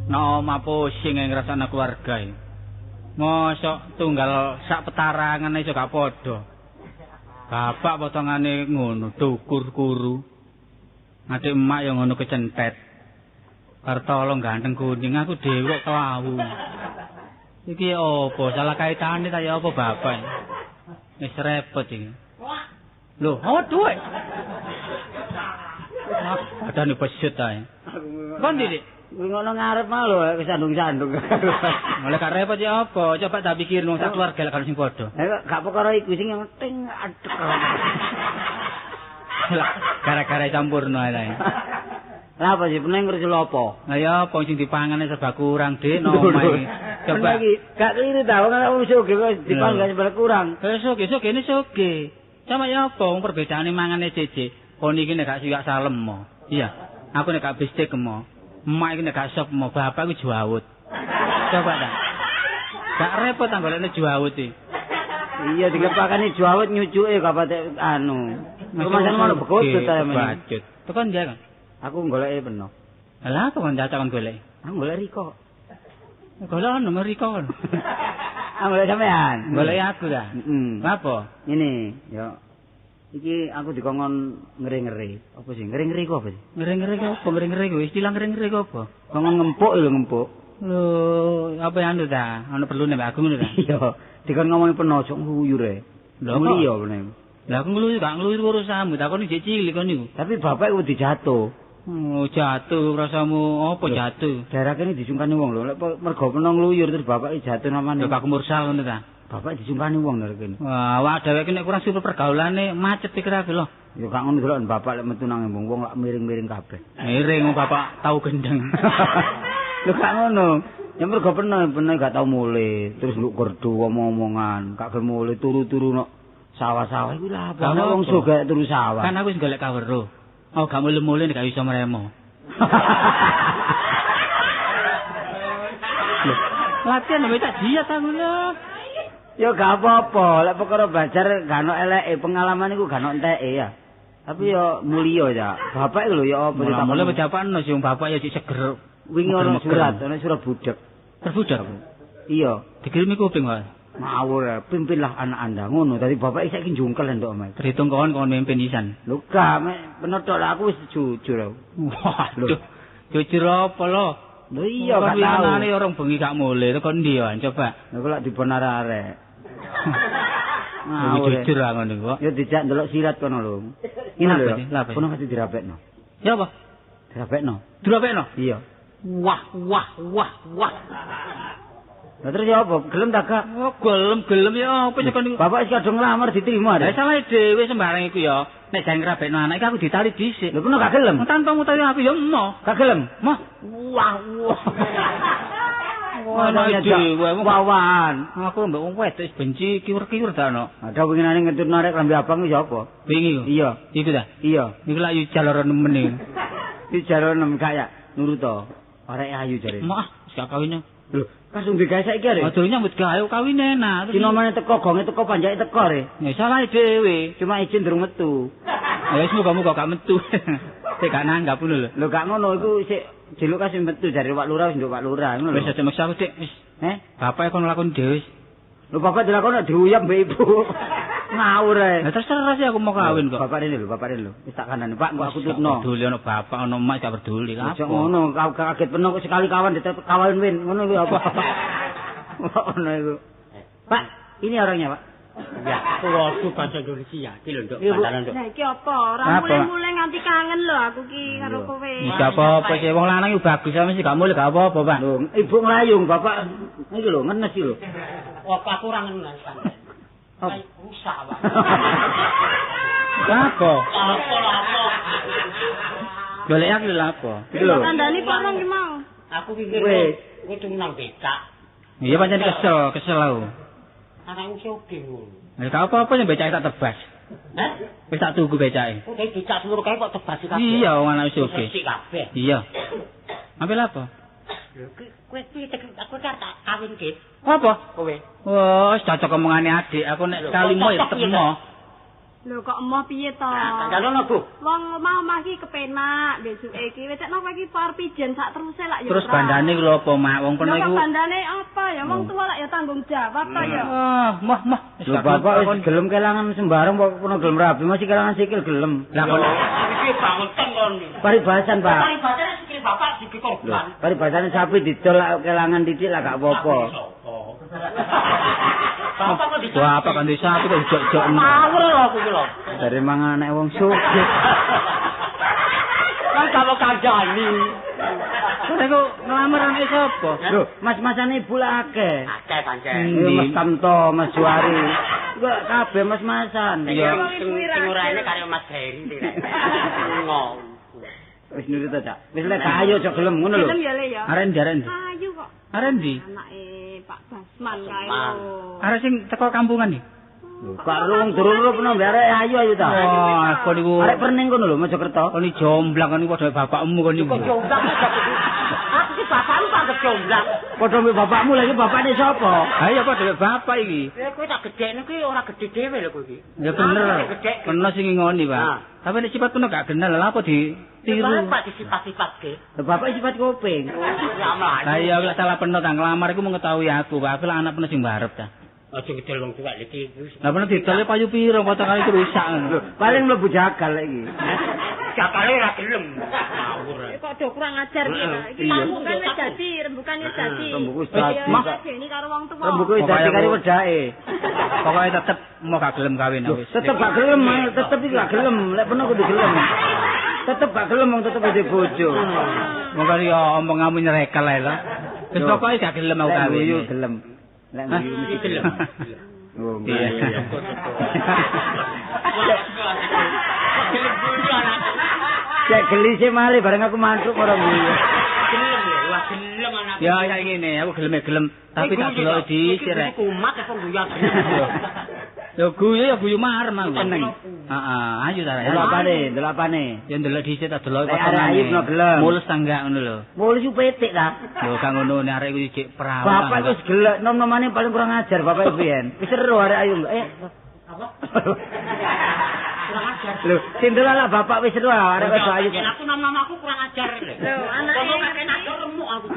No pusing ngrasakno keluarga iki. Mosok tunggal sak petarangan iso gak padha. Bapak potongane ngono, dukur kuru. Adik emak ya ngono kecentet. Kartolo ganteng kuning, aku dhewe kok kelawu. Iki apa? Salah kaitane ta ya apa bapak? Wis repot iki. Lho, oh duwe. Padane pesut ae. Kon ndi, Dik? Ngono ngarep mah lho wis sandung-sandung. Mulai gak repot ya apa? Coba tak pikir wong sak keluarga lek kalau sing padha. Eh gak perkara iku sing penting adek. Lah gara-gara campurno ae. Lah apa sih peneng ngerti apa? Lah ya apa sing dipangane serba kurang Dik no omahe. Coba iki gak keliru ta wong wong sugih kok dipangan serba kurang. Eh sugih sugih ini sugih. Sama ya apa wong perbedaane mangane jeje. Kon iki nek gak siwak salem mo. Iya. Aku nek gak bistik mo. Emak iki nek gak sop mo, bapak iku juawut. Coba ta. Gak repot ta golekne juawut iki. Iya dikepakane juawut nyucuke gak patek anu. Rumasane ngono begodot ta men. Bacut. Tekan ndi kan? Aku goleke peno. Lah kok kon cacak kon golek? Aku golek Riko. Golek nomor Riko. Ah, golek sampean. Golek aku ta. Heeh. Apa? Ngene, ya. Iki aku dikongkon ngere-ngere. Apa sih? Ngere-ngere iku apa sih? Ngere-ngere ku apa? Ngere-ngere ku istilah ngere-ngere ku apa? Kongkon ngempuk lho, ngempuk. Lho, apa yang anu ta? Ono perlune mbak aku ngono ta? Iya, dikon ngomongi peno aja nguyur e. Lho, kok? Mulia meneh. Lah aku ngluyur gak ngluyur urusanmu, takon jek cilik kon niku. Tapi bapak iku dijatuh. Oh, jatuh rasamu apa jatuh? Daerah kene disungkani wong lho, lek mergo peno ngluyur terus bapak jatuh namane. Lho Pak Mursal ngono ta? Bapak disungkani wong lho kene. Wah, awak dheweke nek kurang super pergaulane macet pikir aku lho. Ya gak ngono delok bapak lek metu nang embung wong lak miring-miring kabeh. Miring bapak tau gendeng. Lho gak ngono. Ya mergo peno gak tau mulih, terus nduk gerdu omong-omongan, gak gelem mulih turu-turu nok sawah-sawah iku lha apa? Ana wong sugih turu sawah. Kan aku wis golek kaweruh. Oh, gak mulih-mulih nek gak iso mremo. Latihan wis tak jiat aku lho. Ya gak apa-apa, lek perkara belajar gak ono eleke, pengalaman iku gak ono enteke ya. Tapi ya mulya ya. Bapak iku lho ya apa ditakoni. Mulih pejapakno sing bapak ya sik seger. Wingi ono surat budek. Terbudak. Iya, dikirimi kuping wae. Ngawur, pimpinlah anak Anda ngono. Dadi bapak saiki jungkel ndok omahe. Terhitung kon mimpin isan. Lho gak, mek penotok lah aku wis jujur aku. Waduh. Jujur apa lho? Lho iya gak tau. Winginane orang bengi gak mulih, tekan ndi ya coba. Lha kok lak dibon arek-arek. Ngawur. Jujur ah ngono kok. Ya dijak ndelok sirat kono lho. Ngene lho. Kono pasti dirapekno. Ya apa? Dirapekno. Dirapekno? Iya. Wah, wah, wah, wah. Lah terus ya apa? Gelem ta gak? Oh, gelem ya apa sih kon niku? Bapak wis kadung nglamar diterima. Lah salah dhewe sembarang iku ya. Nek jangan ngrabekno anak iki aku ditali dhisik. Lho kono gak gelem? Tanpa mutawi aku ya emoh. Gak gelem? Moh. Wah, wah. Wah, dhewe wawan. Aku mbek wong wedok wis benci kiwur-kiwur ta ono. Ada winginane ngentut arek klambi abang iku ya apa? Wingi ku. Iya. Iku ta? Iya. Iku lak yo jalur nemen iki. Iki jalur nem gak ya nurut to. Arek ayu jare. Moh, wis gak kawine. Lho, kasung digawe saiki arek. Aduh nyambut gawe kawine enak. Sinomane teko, gonge teko, panjake teko arek. Ya salah dhewe. Cuma izin durung metu. Ya wis muga-muga gak metu. Sik gak nanggap ngono lho. Lho gak ngono iku sik jeluk kasih metu jare Pak Lurah wis nduk Pak Lurah ngono lho. Wis aja maksa aku Dik, wis. Heh? Bapak kon lakoni dhewe wis. Lho bapak dilakoni diuyap mbek ibu. Ngawur ae. Lah terserah sih aku mau kawin kok. Bapak rene lho, bapak rene lho. Wis tak kandhani Pak, engko aku tutno. Peduli ono bapak ono emak gak peduli lha. Aja ngono, kaget peno kok sekali kawan ditep kawan win, ngono kuwi apa? Ngono iku. Pak, ini orangnya, Pak. Ya, waduh bahasa Indonesia iki lho, Nduk. Bantalan, Nduk. Lah iki apa? Ora mulih-mulih nganti kangen lho aku ki karo kowe. Gak apa-apa sih wong lanang iku bagus mesti gak mulih gak apa-apa, Pak. Lho, ibu nglayung, bapak iki lho ngenes iki lho. Apa aku ora ngenes sampean. Rusak, Pak. Apa? Apa apa? Golek aku lho apa? Iki lho. Kandhani kono ki mau. Aku pikir kowe tunggu nang becak. Iya pancen kesel aku. Anakku sugih ngono. Lah gak apa-apa sing becake tak tebas. Hah? Wis tak tuku becake. Kok becak seluruh kae kok tebas kabeh. Iya wong anake sugih. Resik kabeh. Iya. Ambil apa? Lho kowe piye aku tak kawin ki. Apa? Kowe. Wah, cocok omongane adik. Aku nek sekali mo ya tetep mo. Lho kok emoh piye to? Kandhane Bu. Wong omah-omah iki kepenak besuke iki. Wis tekno kowe iki par pijen sak teruse lak ya. Terus bandane ku lho apa, Mak? Wong kono iku. Lho bandane apa ya? Wong tuwa lak ya tanggung jawab to ya. Ah, moh moh. Lho bapak wis gelem kelangan sembarang kok kono gelem rabi, masih kelangan sikil gelem. Lah kok iki bangun kon. Paribasan, Pak. Paribasane sikil bapak dadi korban. Paribasane sapi didol lak kelangan titik lah gak apa-apa. Bapak kok dicok. Bapak kan sapi kok jok-jok. Ngawur lho aku iki lho. Dari mangan anak wong sugih. Kan gak mau kandhani. Kowe kok nglamar anake sapa? Lho, mas-masane ibu lak akeh. Akeh pancen. Mas Kamto, Mas Juari. Iku kabeh mas-masan. Iya, sing ora enek karo Mas Heri iki. Ngono. Wis nurut ta, Cak. Wis lek ayo aja gelem ngono lho. Gelem ya Le ya. Arek ndi arek ndi? Ayu kok. Arek ndi? Anake Pak Basman kae lho. Arek sing teko kampungan iki. Lho, kok wong durung rup nang arek ayu-ayu ta. Wah, kon niku arek perning kono lho Mojokerto. Kon iki jomblang kon niku padha bapakmu kon niku. Kok jomblang kok. Aku ki bapakmu panggep Jomblang. Padha mbek bapakmu lha iki bapakne sapa? Ha iya padha mbek bapak iki. Ya kowe tak gedhekne kuwi ora gedhe dhewe lho kowe iki. Ya bener. Peno sing ngoni, Pak. Tapi nek sifat peno gak genah lha apa ditiru. Bapak disifat-sifatke. Lha bapak sifat kuping. Lah iya lek salah peno tang nglamar iku mengetahui aku, Pak. Aku lak anak peno sing barep ta. Aja ngedol wong tuwek iki. Lah peno didol payu piro potongane iki rusak ngono. Paling mlebu jagal iki. Jagale ora gelem. Ngawur. Kok do kurang ajar iki ta. Iki rembukan wis dadi, rembukan wis dadi. Rembuku wis dadi. Deni karo wong tuwa. Rembuku wis dadi karo wedake. Pokoke tetep mau gak gelem kawin wis. Tetep gak gelem, tetep iki gak gelem. Lek peno kudu gelem. Tetep gak gelem wong tetep duwe bojo. Monggo yo omonganmu nyerekel ae lho. Wis pokoke gak gelem aku kawin. Lek gelem. Lek guyu mesti gelem. Oh, iya. Cek gelise malih bareng aku mantuk ora guyu. Gelem ya, wah gelem anak. Ya ya ngene, aku gelem gelem, tapi tak delok dhisik rek. Kumat apa guyu aku. Ya guyu ya guyu marem aku. Heeh, ayo ta rek. Delok apane, delok apane. Ya ndelok dhisik tak delok potongane. Mulus ta enggak ngono lho. Mulus ku petik ta. Lho gak ngono nek arek iku cek perawan. Bapak wis gelek nom-nomane paling kurang ajar bapak biyen. Wis seru arek ayu. Apa? Kurang ajar. Lho, sindel lah bapak wis seru arek wedok ayu. Aku nom-nom aku kurang ajar lho. Lho, anake kok remuk aku.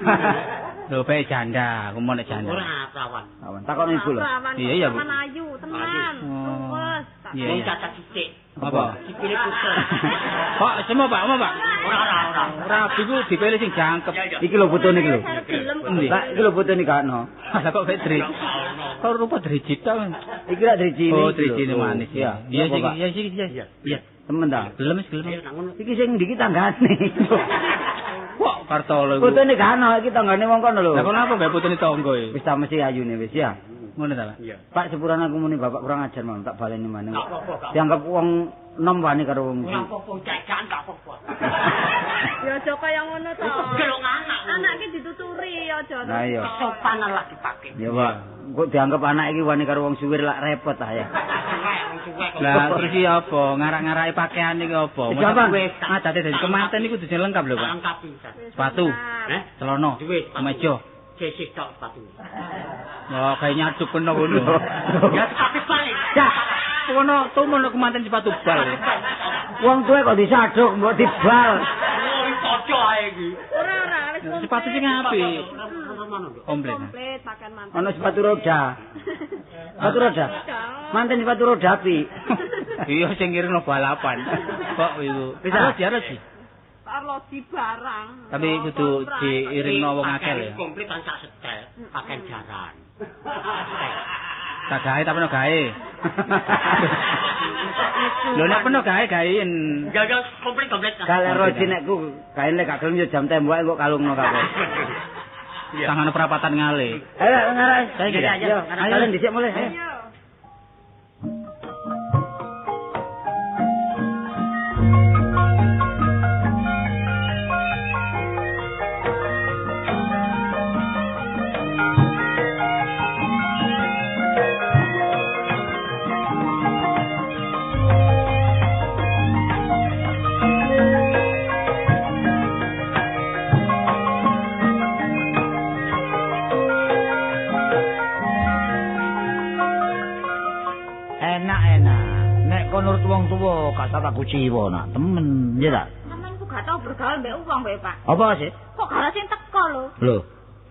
Lho, bae janda, aku mau nek janda. Ora perawan. Perawan. Takon ibu lho. Iya iya, Bu. Perawan ayu, tenan. Wes, tak Iya. Cacat sithik. Apa? Dipilih puter. Pak, semua Pak, mau Pak. Ora ora ora. Rabi ku dipilih sing jangkep. Iki lho fotone iki lho. Endi? Pak, iki lho fotone gak ono. Lah kok Fedri? Kok rupa driji ta? Iki lak drijine. Oh, drijine manis. Iya. Iya sing iya sing iya. Iya. Temen ta? Gelem wis gelem. Iki sing ndi iki tanggane. Kok Kartolo iku? Fotone gak ono, iki tanggane wong kono lho. Lah kok napa gawe fotone tangga iki? Wis ta mesti ayune wis ya. Ngono ta, Pak? Iya. Pak sepurane aku muni bapak kurang ajar mau tak baleni maneh. Gak apa-apa, gak. Dianggap wong nom wani karo wong. Ora apa-apa, jajan gak apa-apa. Ya aja kaya ngono to. Gelong anak. Anak iki dituturi aja. Lah iya. Sopanan lah dipake. Ya Pak, kok dianggap anak iki wani karo wong suwir lak repot ah ya. Lah terus iki apa? Ngarak-ngaraki pakaian iki apa? Wis adate dadi kemanten iku kudu lengkap lho, Pak. Lengkap pisan. Sepatu, celana, kemeja. Sisih tok sepatu. Wah, kayak nyaduk kena ngono. Ya sepatu bal. Ya, kono tumun kemanten sepatu bal. Wong tuwe kok disaduk mbok dibal. Oh, cocok ae iki. Ora ora wis komplit. Sepatu sing apik. Komplit. Komplit pakaian manten. Ono sepatu roda. Sepatu roda. Manten sepatu roda apik. Iya sing ngiringno balapan. Kok iku. Bisa arloji. Arloji barang. Tapi kudu diiringno wong akeh lho. Komplit kan sak setel, pakaian jaran. Tak gawe tapi no gawe. Lho nek peno gawe gawein. Ya ya komplit komplit. Kalau roji nek ku gawe nek gak gelem yo jam temboke kok kalungno kabeh. Tangan perapatan ngale. Ayo ngarak. Saiki. Yo, kalian dhisik mulih. Ayo. Nurut wong tuwa gak tak kuciwa nak temen ya ta. Sampeyan ku gak tau bergaul mbek wong kowe Pak. Apa sih? Kok gak sing teko lho. Lho,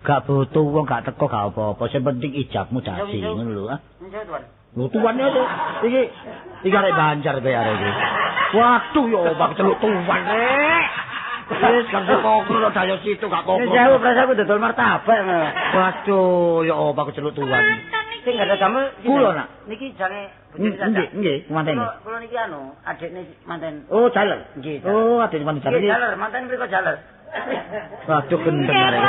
gak butuh wong gak teko gak apa-apa, sing penting ijabmu dadi ngono lho. Lho tuan lho. Iki iki arek Banjar kowe arek iki. Waduh yo bak celuk tuan rek. Wis gak kok kok dayo situ gak kok. Jauh prasaku dodol martabak. Waduh yo bak celuk tuan. Sing gak ada damel kula nak. Niki jange bojone saja. Nggih, nggih, manten. Kula niki anu, adikne manten. Oh, jaler. Nggih. Oh, adikne manten jaler. Nggih, jaler, manten mriko jaler. Waduh gendeng arek.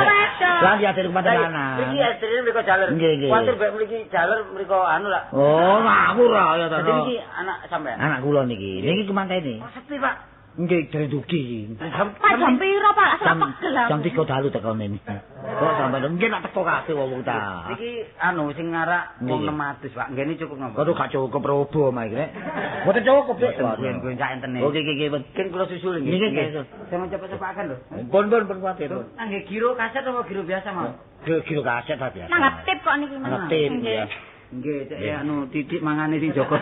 Lah iki adikne manten lanang. Iki estrine mriko jaler. Kuwatir mek mriki jaler mriko anu lah. Oh, ngawur ah ya ta. Dadi niki anak sampean. Anak kula niki. Niki kemantene. Oh, sepi, Pak. Nggih, dereng dugi. Pak jam piro, Pak? Lak pegel aku. Jam 3 dalu teko ngene. Kok sampe nggih nak teko kabeh wong ta. Iki anu sing ngarak wong 600, Pak. Nggene cukup napa? Kok gak cukup robo mah iki rek. Mboten cukup, Dik. Gue sak entene. Oke, iki iki. Kan kula susul nggih. Nggih. Sampe cepet-cepetaken lho. Pun pun pun kuwatir. Nggih giro kaset apa giro biasa, Mas? Giro kaset ta biasa. Nanggap tip kok niki, Mas. Nanggap tip ya. Nggih, cek anu titik mangane sing Joko.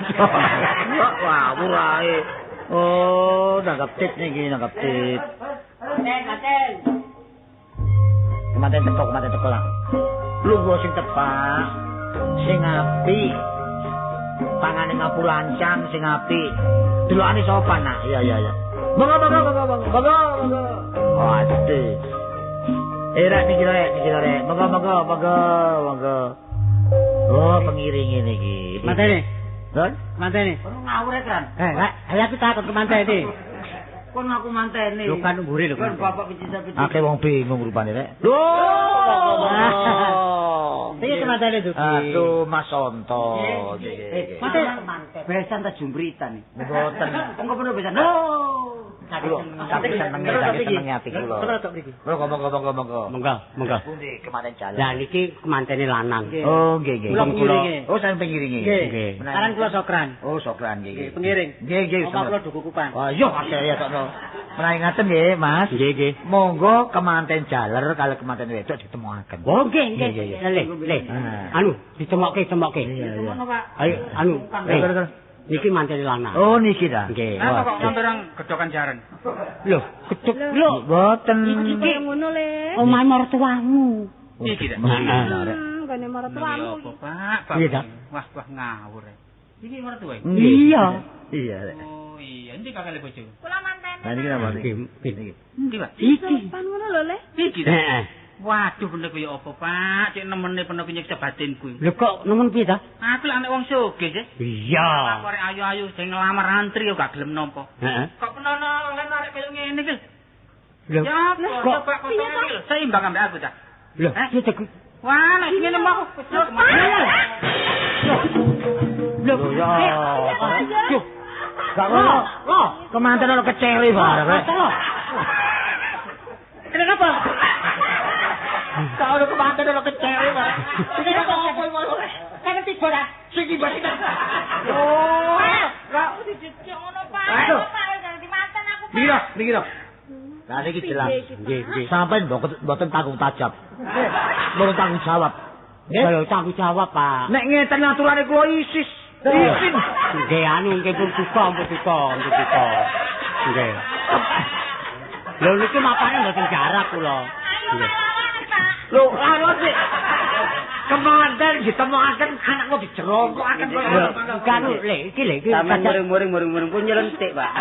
Wah, murahe. Oh, nanggap tip niki, nanggap tip. Manten. Kemanten teko lah. Lungguh sing tepak, sing apik. Pangane ngapu lancang sing apik. Delokane sopan nak. Iya, iya, iya. Monggo, monggo, monggo, monggo. Monggo, monggo. Waduh. Rek niki rek, Monggo, monggo, monggo, monggo. Oh, pengiring niki. Mantene. Lho, mantene. Kono ngawur e, Kran. Rek, ayo aku takon ke mantene. Kon aku mantene. Lho kan mburi lho. Kon bapak pijit-pijit. Akeh wong bingung rupane rek. Lho. Piye kemantene Duki? Aduh, Mas Onto. Nggih. Mantene. Besan ta jumpritan. Mboten. Engko perlu besan. Lho. Saking senenge ati kula. Monggo monggo monggo monggo. Monggo, monggo. Pundi kemanten jalan? Lah niki kemantene lanang. Oh, nggih nggih. Kula oh, sampeyan pengiringe. Nggih. Aran kula Sokran. Oh, Sokran nggih nggih. Pengiring. Nggih nggih. Omah kula dukukupan. Wah, iya ya tokno. Menawi ngaten nggih, Mas. Nggih nggih. Monggo kemanten jaler kali kemanten wedok ditemokaken. Oh, nggih nggih. Le, le. Anu, ditemokke, temokke. Ayo, anu. Niki mantene lanang. Oh niki ta. Nggih. Lah kok sampeyan gedhokan jaran? Lho, gedhok lho. Mboten. Iki ngono le. Omahe mertuamu. Iki ta. Heeh. Nggone mertuamu. Apa, Pak? Iya ta. Wah, wah ngawur. Iki mertuae. Iya. Iya. Oh iya, endi kakale bojo? Kula mantene. Lah niki napa niki? Niki. Endi, Pak? Iki. Pan ngono lho le. Iki ta. Heeh. Waduh bener kaya apa, Pak? Cek nemene peno nyiksa batinku. Lho kok nemen piye ta? Aku lak anak wong sugih, sih. Iya. Aku arek ayu-ayu sing nglamar antri yo gak gelem nampa. Heeh. Kok penono oleh arek kaya ngene iki? Lho, ya kok coba kok iki lho, seimbang ambek aku ta. Lho, piye ta? Wah, nek ngene mau wis Lho, ya. Gak ngono. Kemanten ono kecele bareng. Kenapa? Kau udah kemanten ono kecele bareng. Iki kok apa iki? Kan tiba ta. Sing tiba sing. Oh, kok dijejek ngono, Pak. Pak dadi manten aku, Pak. Niki lho, niki lho. Lah niki jelas. Nggih, nggih. Sampeyan mboten tanggung tajab. Mboten tanggung jawab. Nggih, tanggung jawab, Pak. Nek ngeten aturane kula isis. Isin. Nggih, anu nggih pun duka, pun duka, pun duka. Nggih. Lho niki mapane mboten jarak kula. Ayo lawan, Pak. Lho, lawan sik. Kemanten ditemokaken anakku dijerongkokaken. Kan lho iki lho iki. Sampeyan muring-muring pun nyelentik, Pak.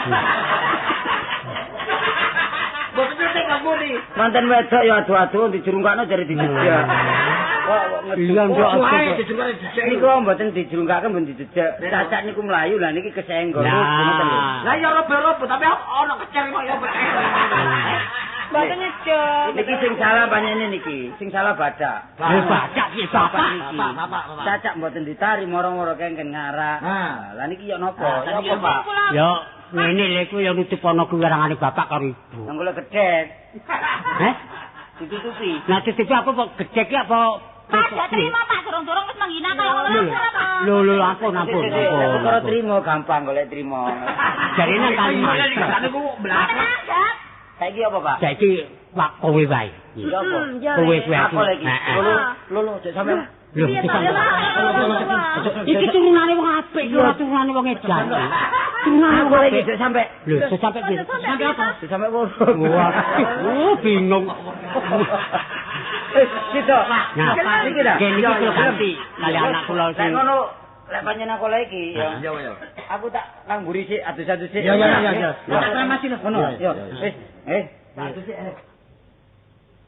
Mboten nyelentik ngampuni. Manten wedok ya adu-adu dijerungkakno jare dijejak. Kok Iya, ngerti. Niku mboten dijerungkake mboten dijejak. Cacak niku mlayu lah niki kesenggol. Ngoten lho. Lah ya robo-robo tapi ana kecer kok ya. Mboten ngejek. Niki sing salah panjenengan niki, sing salah badak. Lho badak piye bapak? Bapak, bapak. Cacak mboten ditari moro-moro kengken ngarak. Lah niki ya napa? Ya apa, Pak? Ya ngene lho iku ya nutup ana kuwerangane bapak karo ibu. Nang kula gedhek. Heh? Ditutupi. Lah tutupi apa kok gedhek ki apa? Pak, gak terima, Pak. Durung-durung wis menghina kaya ngono ora, Pak. Lho lho ampun ampun. Perkara trimo gampang golek trimo. Jarine kalimat. Niku Mboten anggap. Saiki apa, Pak? Saiki wak kowe wae. Iya apa? Kowe kuwi aku. Lho lho cek sampean. Lho iki turunane wong apik iki ora turunane wong edan. Turunane wong apik cek sampe. Lho cek sampe piye? Sampe apa? Cek sampe kono. Wah, bingung. Sido. Nah, iki ta. Nggih niki kula ganti kali anak kula sing. Nek ngono lek panjenengan kula iki ya. Iya. Aku tak nang mburi sik adus-adus sik. Iya iya iya. Tak kramasi lho ngono. Yo. Wis, tak adus sik.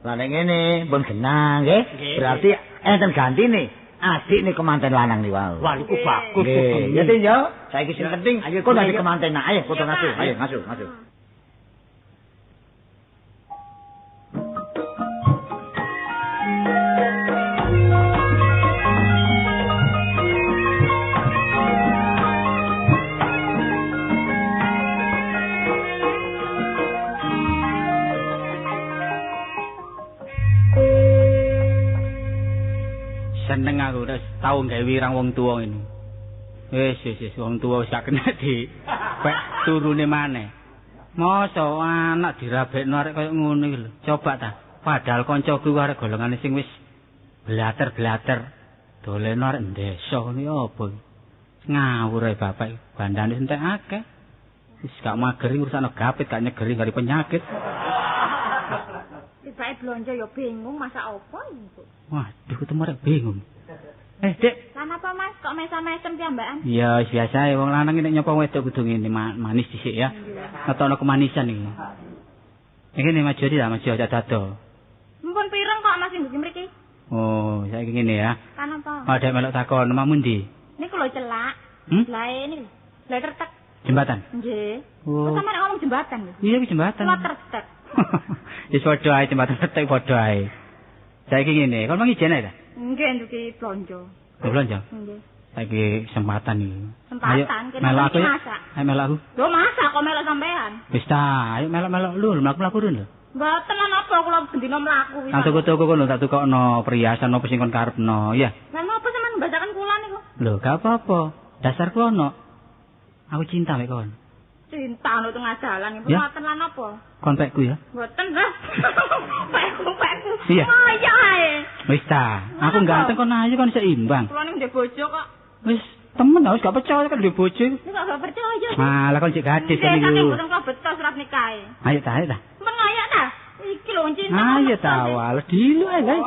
Lah nek ngene pun genah nggih. Berarti enten gantine adikne kemanten lanang niku wau. Wah niku bagus. Ya Tin yo. Saiki sing penting kok dadi kemanten. Ayo kudu ngasu. Ayo ngasu, ngasu. Seneng aku wis tau gawe wirang wong tuwa ngene. Wis wis wong tuwa wis gak kena di pek turune maneh. Mosok anak dirabekno arek kaya ngono iki lho. Coba ta. Padahal kancaku arek golongane sing wis blater-blater doleno arek ndesa ngono ya apa iki. Ngawur ae bapak iki, bandane entek akeh. Wis gak mageri urusane gapit, gak nyegeri gari penyakit. Tibake blonjo ya bingung masak apa iki. Waduh, ketemu arek bingung. Dik. Lan apa Mas kok mesam-mesem piyambakan? Ya wis biasa wong lanang nek nyopo wedok kudu ngene manis dhisik ya. Ngetokno kemanisan iki. Iki nek maju ya, maju aja dado. Mumpun pireng kok Mas ndugi mriki. Oh, saiki ngene ya. Kan apa? Oh, dek melok takon, omahmu ndi? Niku lho celak. Lae niku. Lae tertek. Jembatan. Nggih. Oh. Kok sampeyan ngomong jembatan lho? Iya, iki jembatan. Kula tertek. Wis padha ae jembatan tertek padha ae. Saiki ngene, kon mang ijen ae ta? Nggih, ndugi blonjo. Blonjo? Nggih. Saiki kesempatan iki. Kesempatan kene melok aku. Masak. Ayo melok aku. Lho masak kok melok sampean? Wis ta, ayo melok-melok lho, mlaku-mlaku run lho. Mboten lan apa kula bendina mlaku wis. Nang tuku-tuku kono tak tukokno perhiasan apa sing kon karepno, ya. Lah napa sampean mbacakan kula niku? Lho, gak apa-apa. Dasarku ono. Aku cinta mek kon. Cinta ono tengah dalan iku mboten lan apa? Kon pekku ya? Mboten, Mbah. Pekku. Iya. Kaya ae. Wis ta, aku ganteng kon ayu kon seimbang. Kula niku ndek bojo kok. Wis temen wis gak percaya kan ndek bojo. Wis gak percaya. Malah kon cek gadis kan iku. Nggih, mboten kok beto surat nikahe. Ayo ta, ayo ta. Mengayak ta? Iki lho cinta. Ayo ta, wal dilu ae, guys.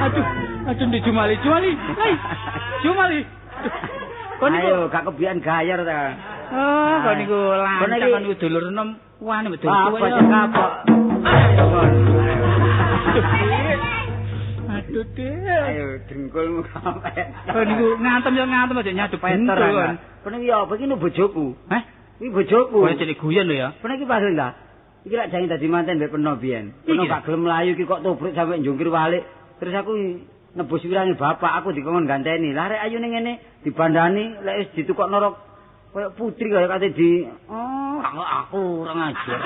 Aduh. Aduh, aduh di Jumali, Jumali. Hei, Jumali. Kon niku ayo gak kebiyen gayar ta. Oh, kon niku lancang kon niku dulur enom wani mbek dulur tuwa. Apa kapok. Ayo kon. Aduh, Dek. Ayo dengkulmu sampe. Kon niku ngantem yo ngantem aja nyaduk peter. Kon iki apa iki bojoku? Heh? Iki bojoku. Kowe cilik guyon lho ya. Kon iki paling ta. Iki lak jange dadi manten mbek peno biyen. Peno gak gelem mlayu iki kok tubruk sampe njungkir walik. Terus aku nebus wirange bapak aku dikon ganteni. Lah rek ayune ngene dibandani lek wis ditukokno rok koyo putri kaya kate di oh aku ora ngajar.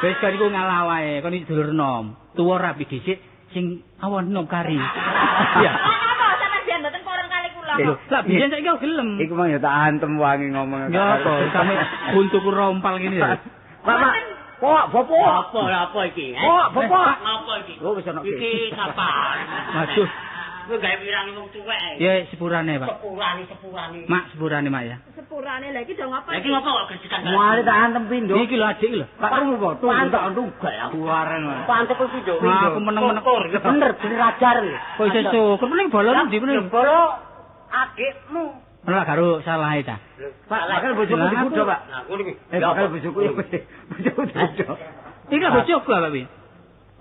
Wis kon iku ngalah wae, kon iki dulur nom. Tuwa rapi dhisik sing awon nom kari. Iya. Apa sampeyan biyen mboten porong kali kula. Lah biyen saiki aku gelem. Iku mang ya tak antem wangi ngomong. Ya apa sampe untuku rompal ngene ya. Pak, Pak. Pok, bapak. Apa iki? Pok, bapak. Apa iki? Oh, wis ana iki kapan? Waduh. Kowe gawe wirang wong tuwek. Ya sepurane, Pak. Sepurane. Mak, sepurane, Mak ya. Sepurane lha iki do ngapa? Lah iki ngapa kok gresikan? Mari tak antem pindho. Iki lho adik lho. Pak krungu apa? Tunggu tak tunggal aku wareng. Pantek kuwi pindho. Aku meneng-meneng. Bener, bener ajar. Kok iso syukur meneng bolo ndi meneng? Bolo adikmu. Ora karo salahe ta. Pak, bakal bojoku dibudha, Pak. Nah, ngono iki. Bakal bojoku ya bojoku dibudha. Iki lho bojoku apa piye?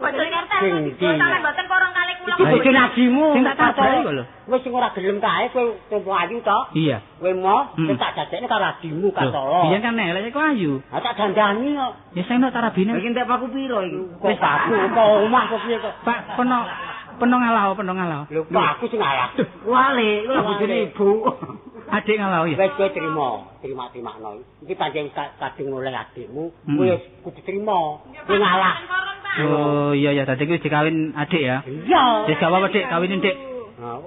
Bojone kartel. Sampeyan mboten porong kali kula. Iki bojone ajimu. Sing tak tabrak iku lho. Wis sing ora gelem kae kowe tompo ayu to. Iya. Kowe mo wis tak dadekne karo adimu Kartolo. Biyen kan elek kok ayu. Ha tak dandani kok. Ya sing nok tarabine. Iki entek paku piro iki? Wis paku kok omah kok piye kok. Pak, peno peno ngalah, peno ngalah. Lho, kok aku sing ngalah. Wale, iku lho bojone ibu. Adik ngalah ya. Wis kowe trimo, terima-terimano. Iki pancen kadung oleh adikmu, kowe wis kudu trimo. Kowe ngalah. Oh iya ya, dadi kuwi dikawin adik ya. Iya. Wis gak apa-apa, Dik, kawinin, Dik.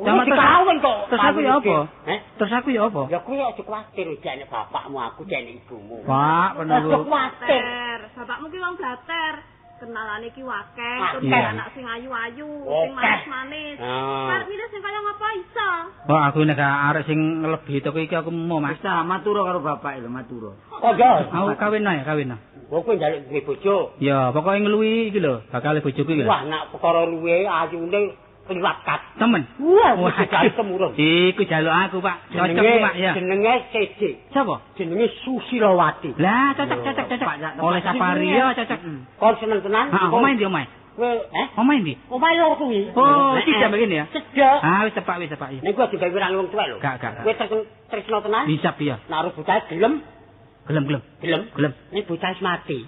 Sama dikawin kok. Terus aku ya apa? Heh? Terus aku ya apa? Ya kowe aja kuwatir jane bapakmu aku jane ibumu. Pak, Aja kuwatir. Bapakmu ki wong blater. Kenalane ki wakeh, Akeh. terus anak sing ayu-ayu, sing manis-manis. Arep milih sing kaya ngapa iso? Wah, aku nek arek sing nglebihi toko iki aku mau, Mas. Wis ta, matur karo bapak lho, matur. Oh ya. Aku kawin ae, kawin. Wong kowe njaluk duwe bojo. Ya, pokoke ngluwi iki lho, bakal bojoku iki lho. Wah, nak perkara luwe ayune liwat kat. Temen. Wah, wis temurun. Iku jaluk aku, Pak. Cocok iki, Pak, ya. Jenenge CJ. Sapa? Jenenge Susilowati. Lah, cocok cocok cocok. Oleh safari ya cocok. Kon seneng tenan. Heeh, omahe ndi omahe? Kowe, eh? Omahe ndi? Omahe lor kuwi. Oh, tidak begini ya. Cedhak. Ah, wis tepak, wis tepak. Nek kuwi aja gawe wong tuwek lho. Gak, gak. Kowe tresno tenan? Bisa, iya. Nek arep bocah gelem. Gelem, gelem. Gelem. Gelem. Nek bocah wis mati.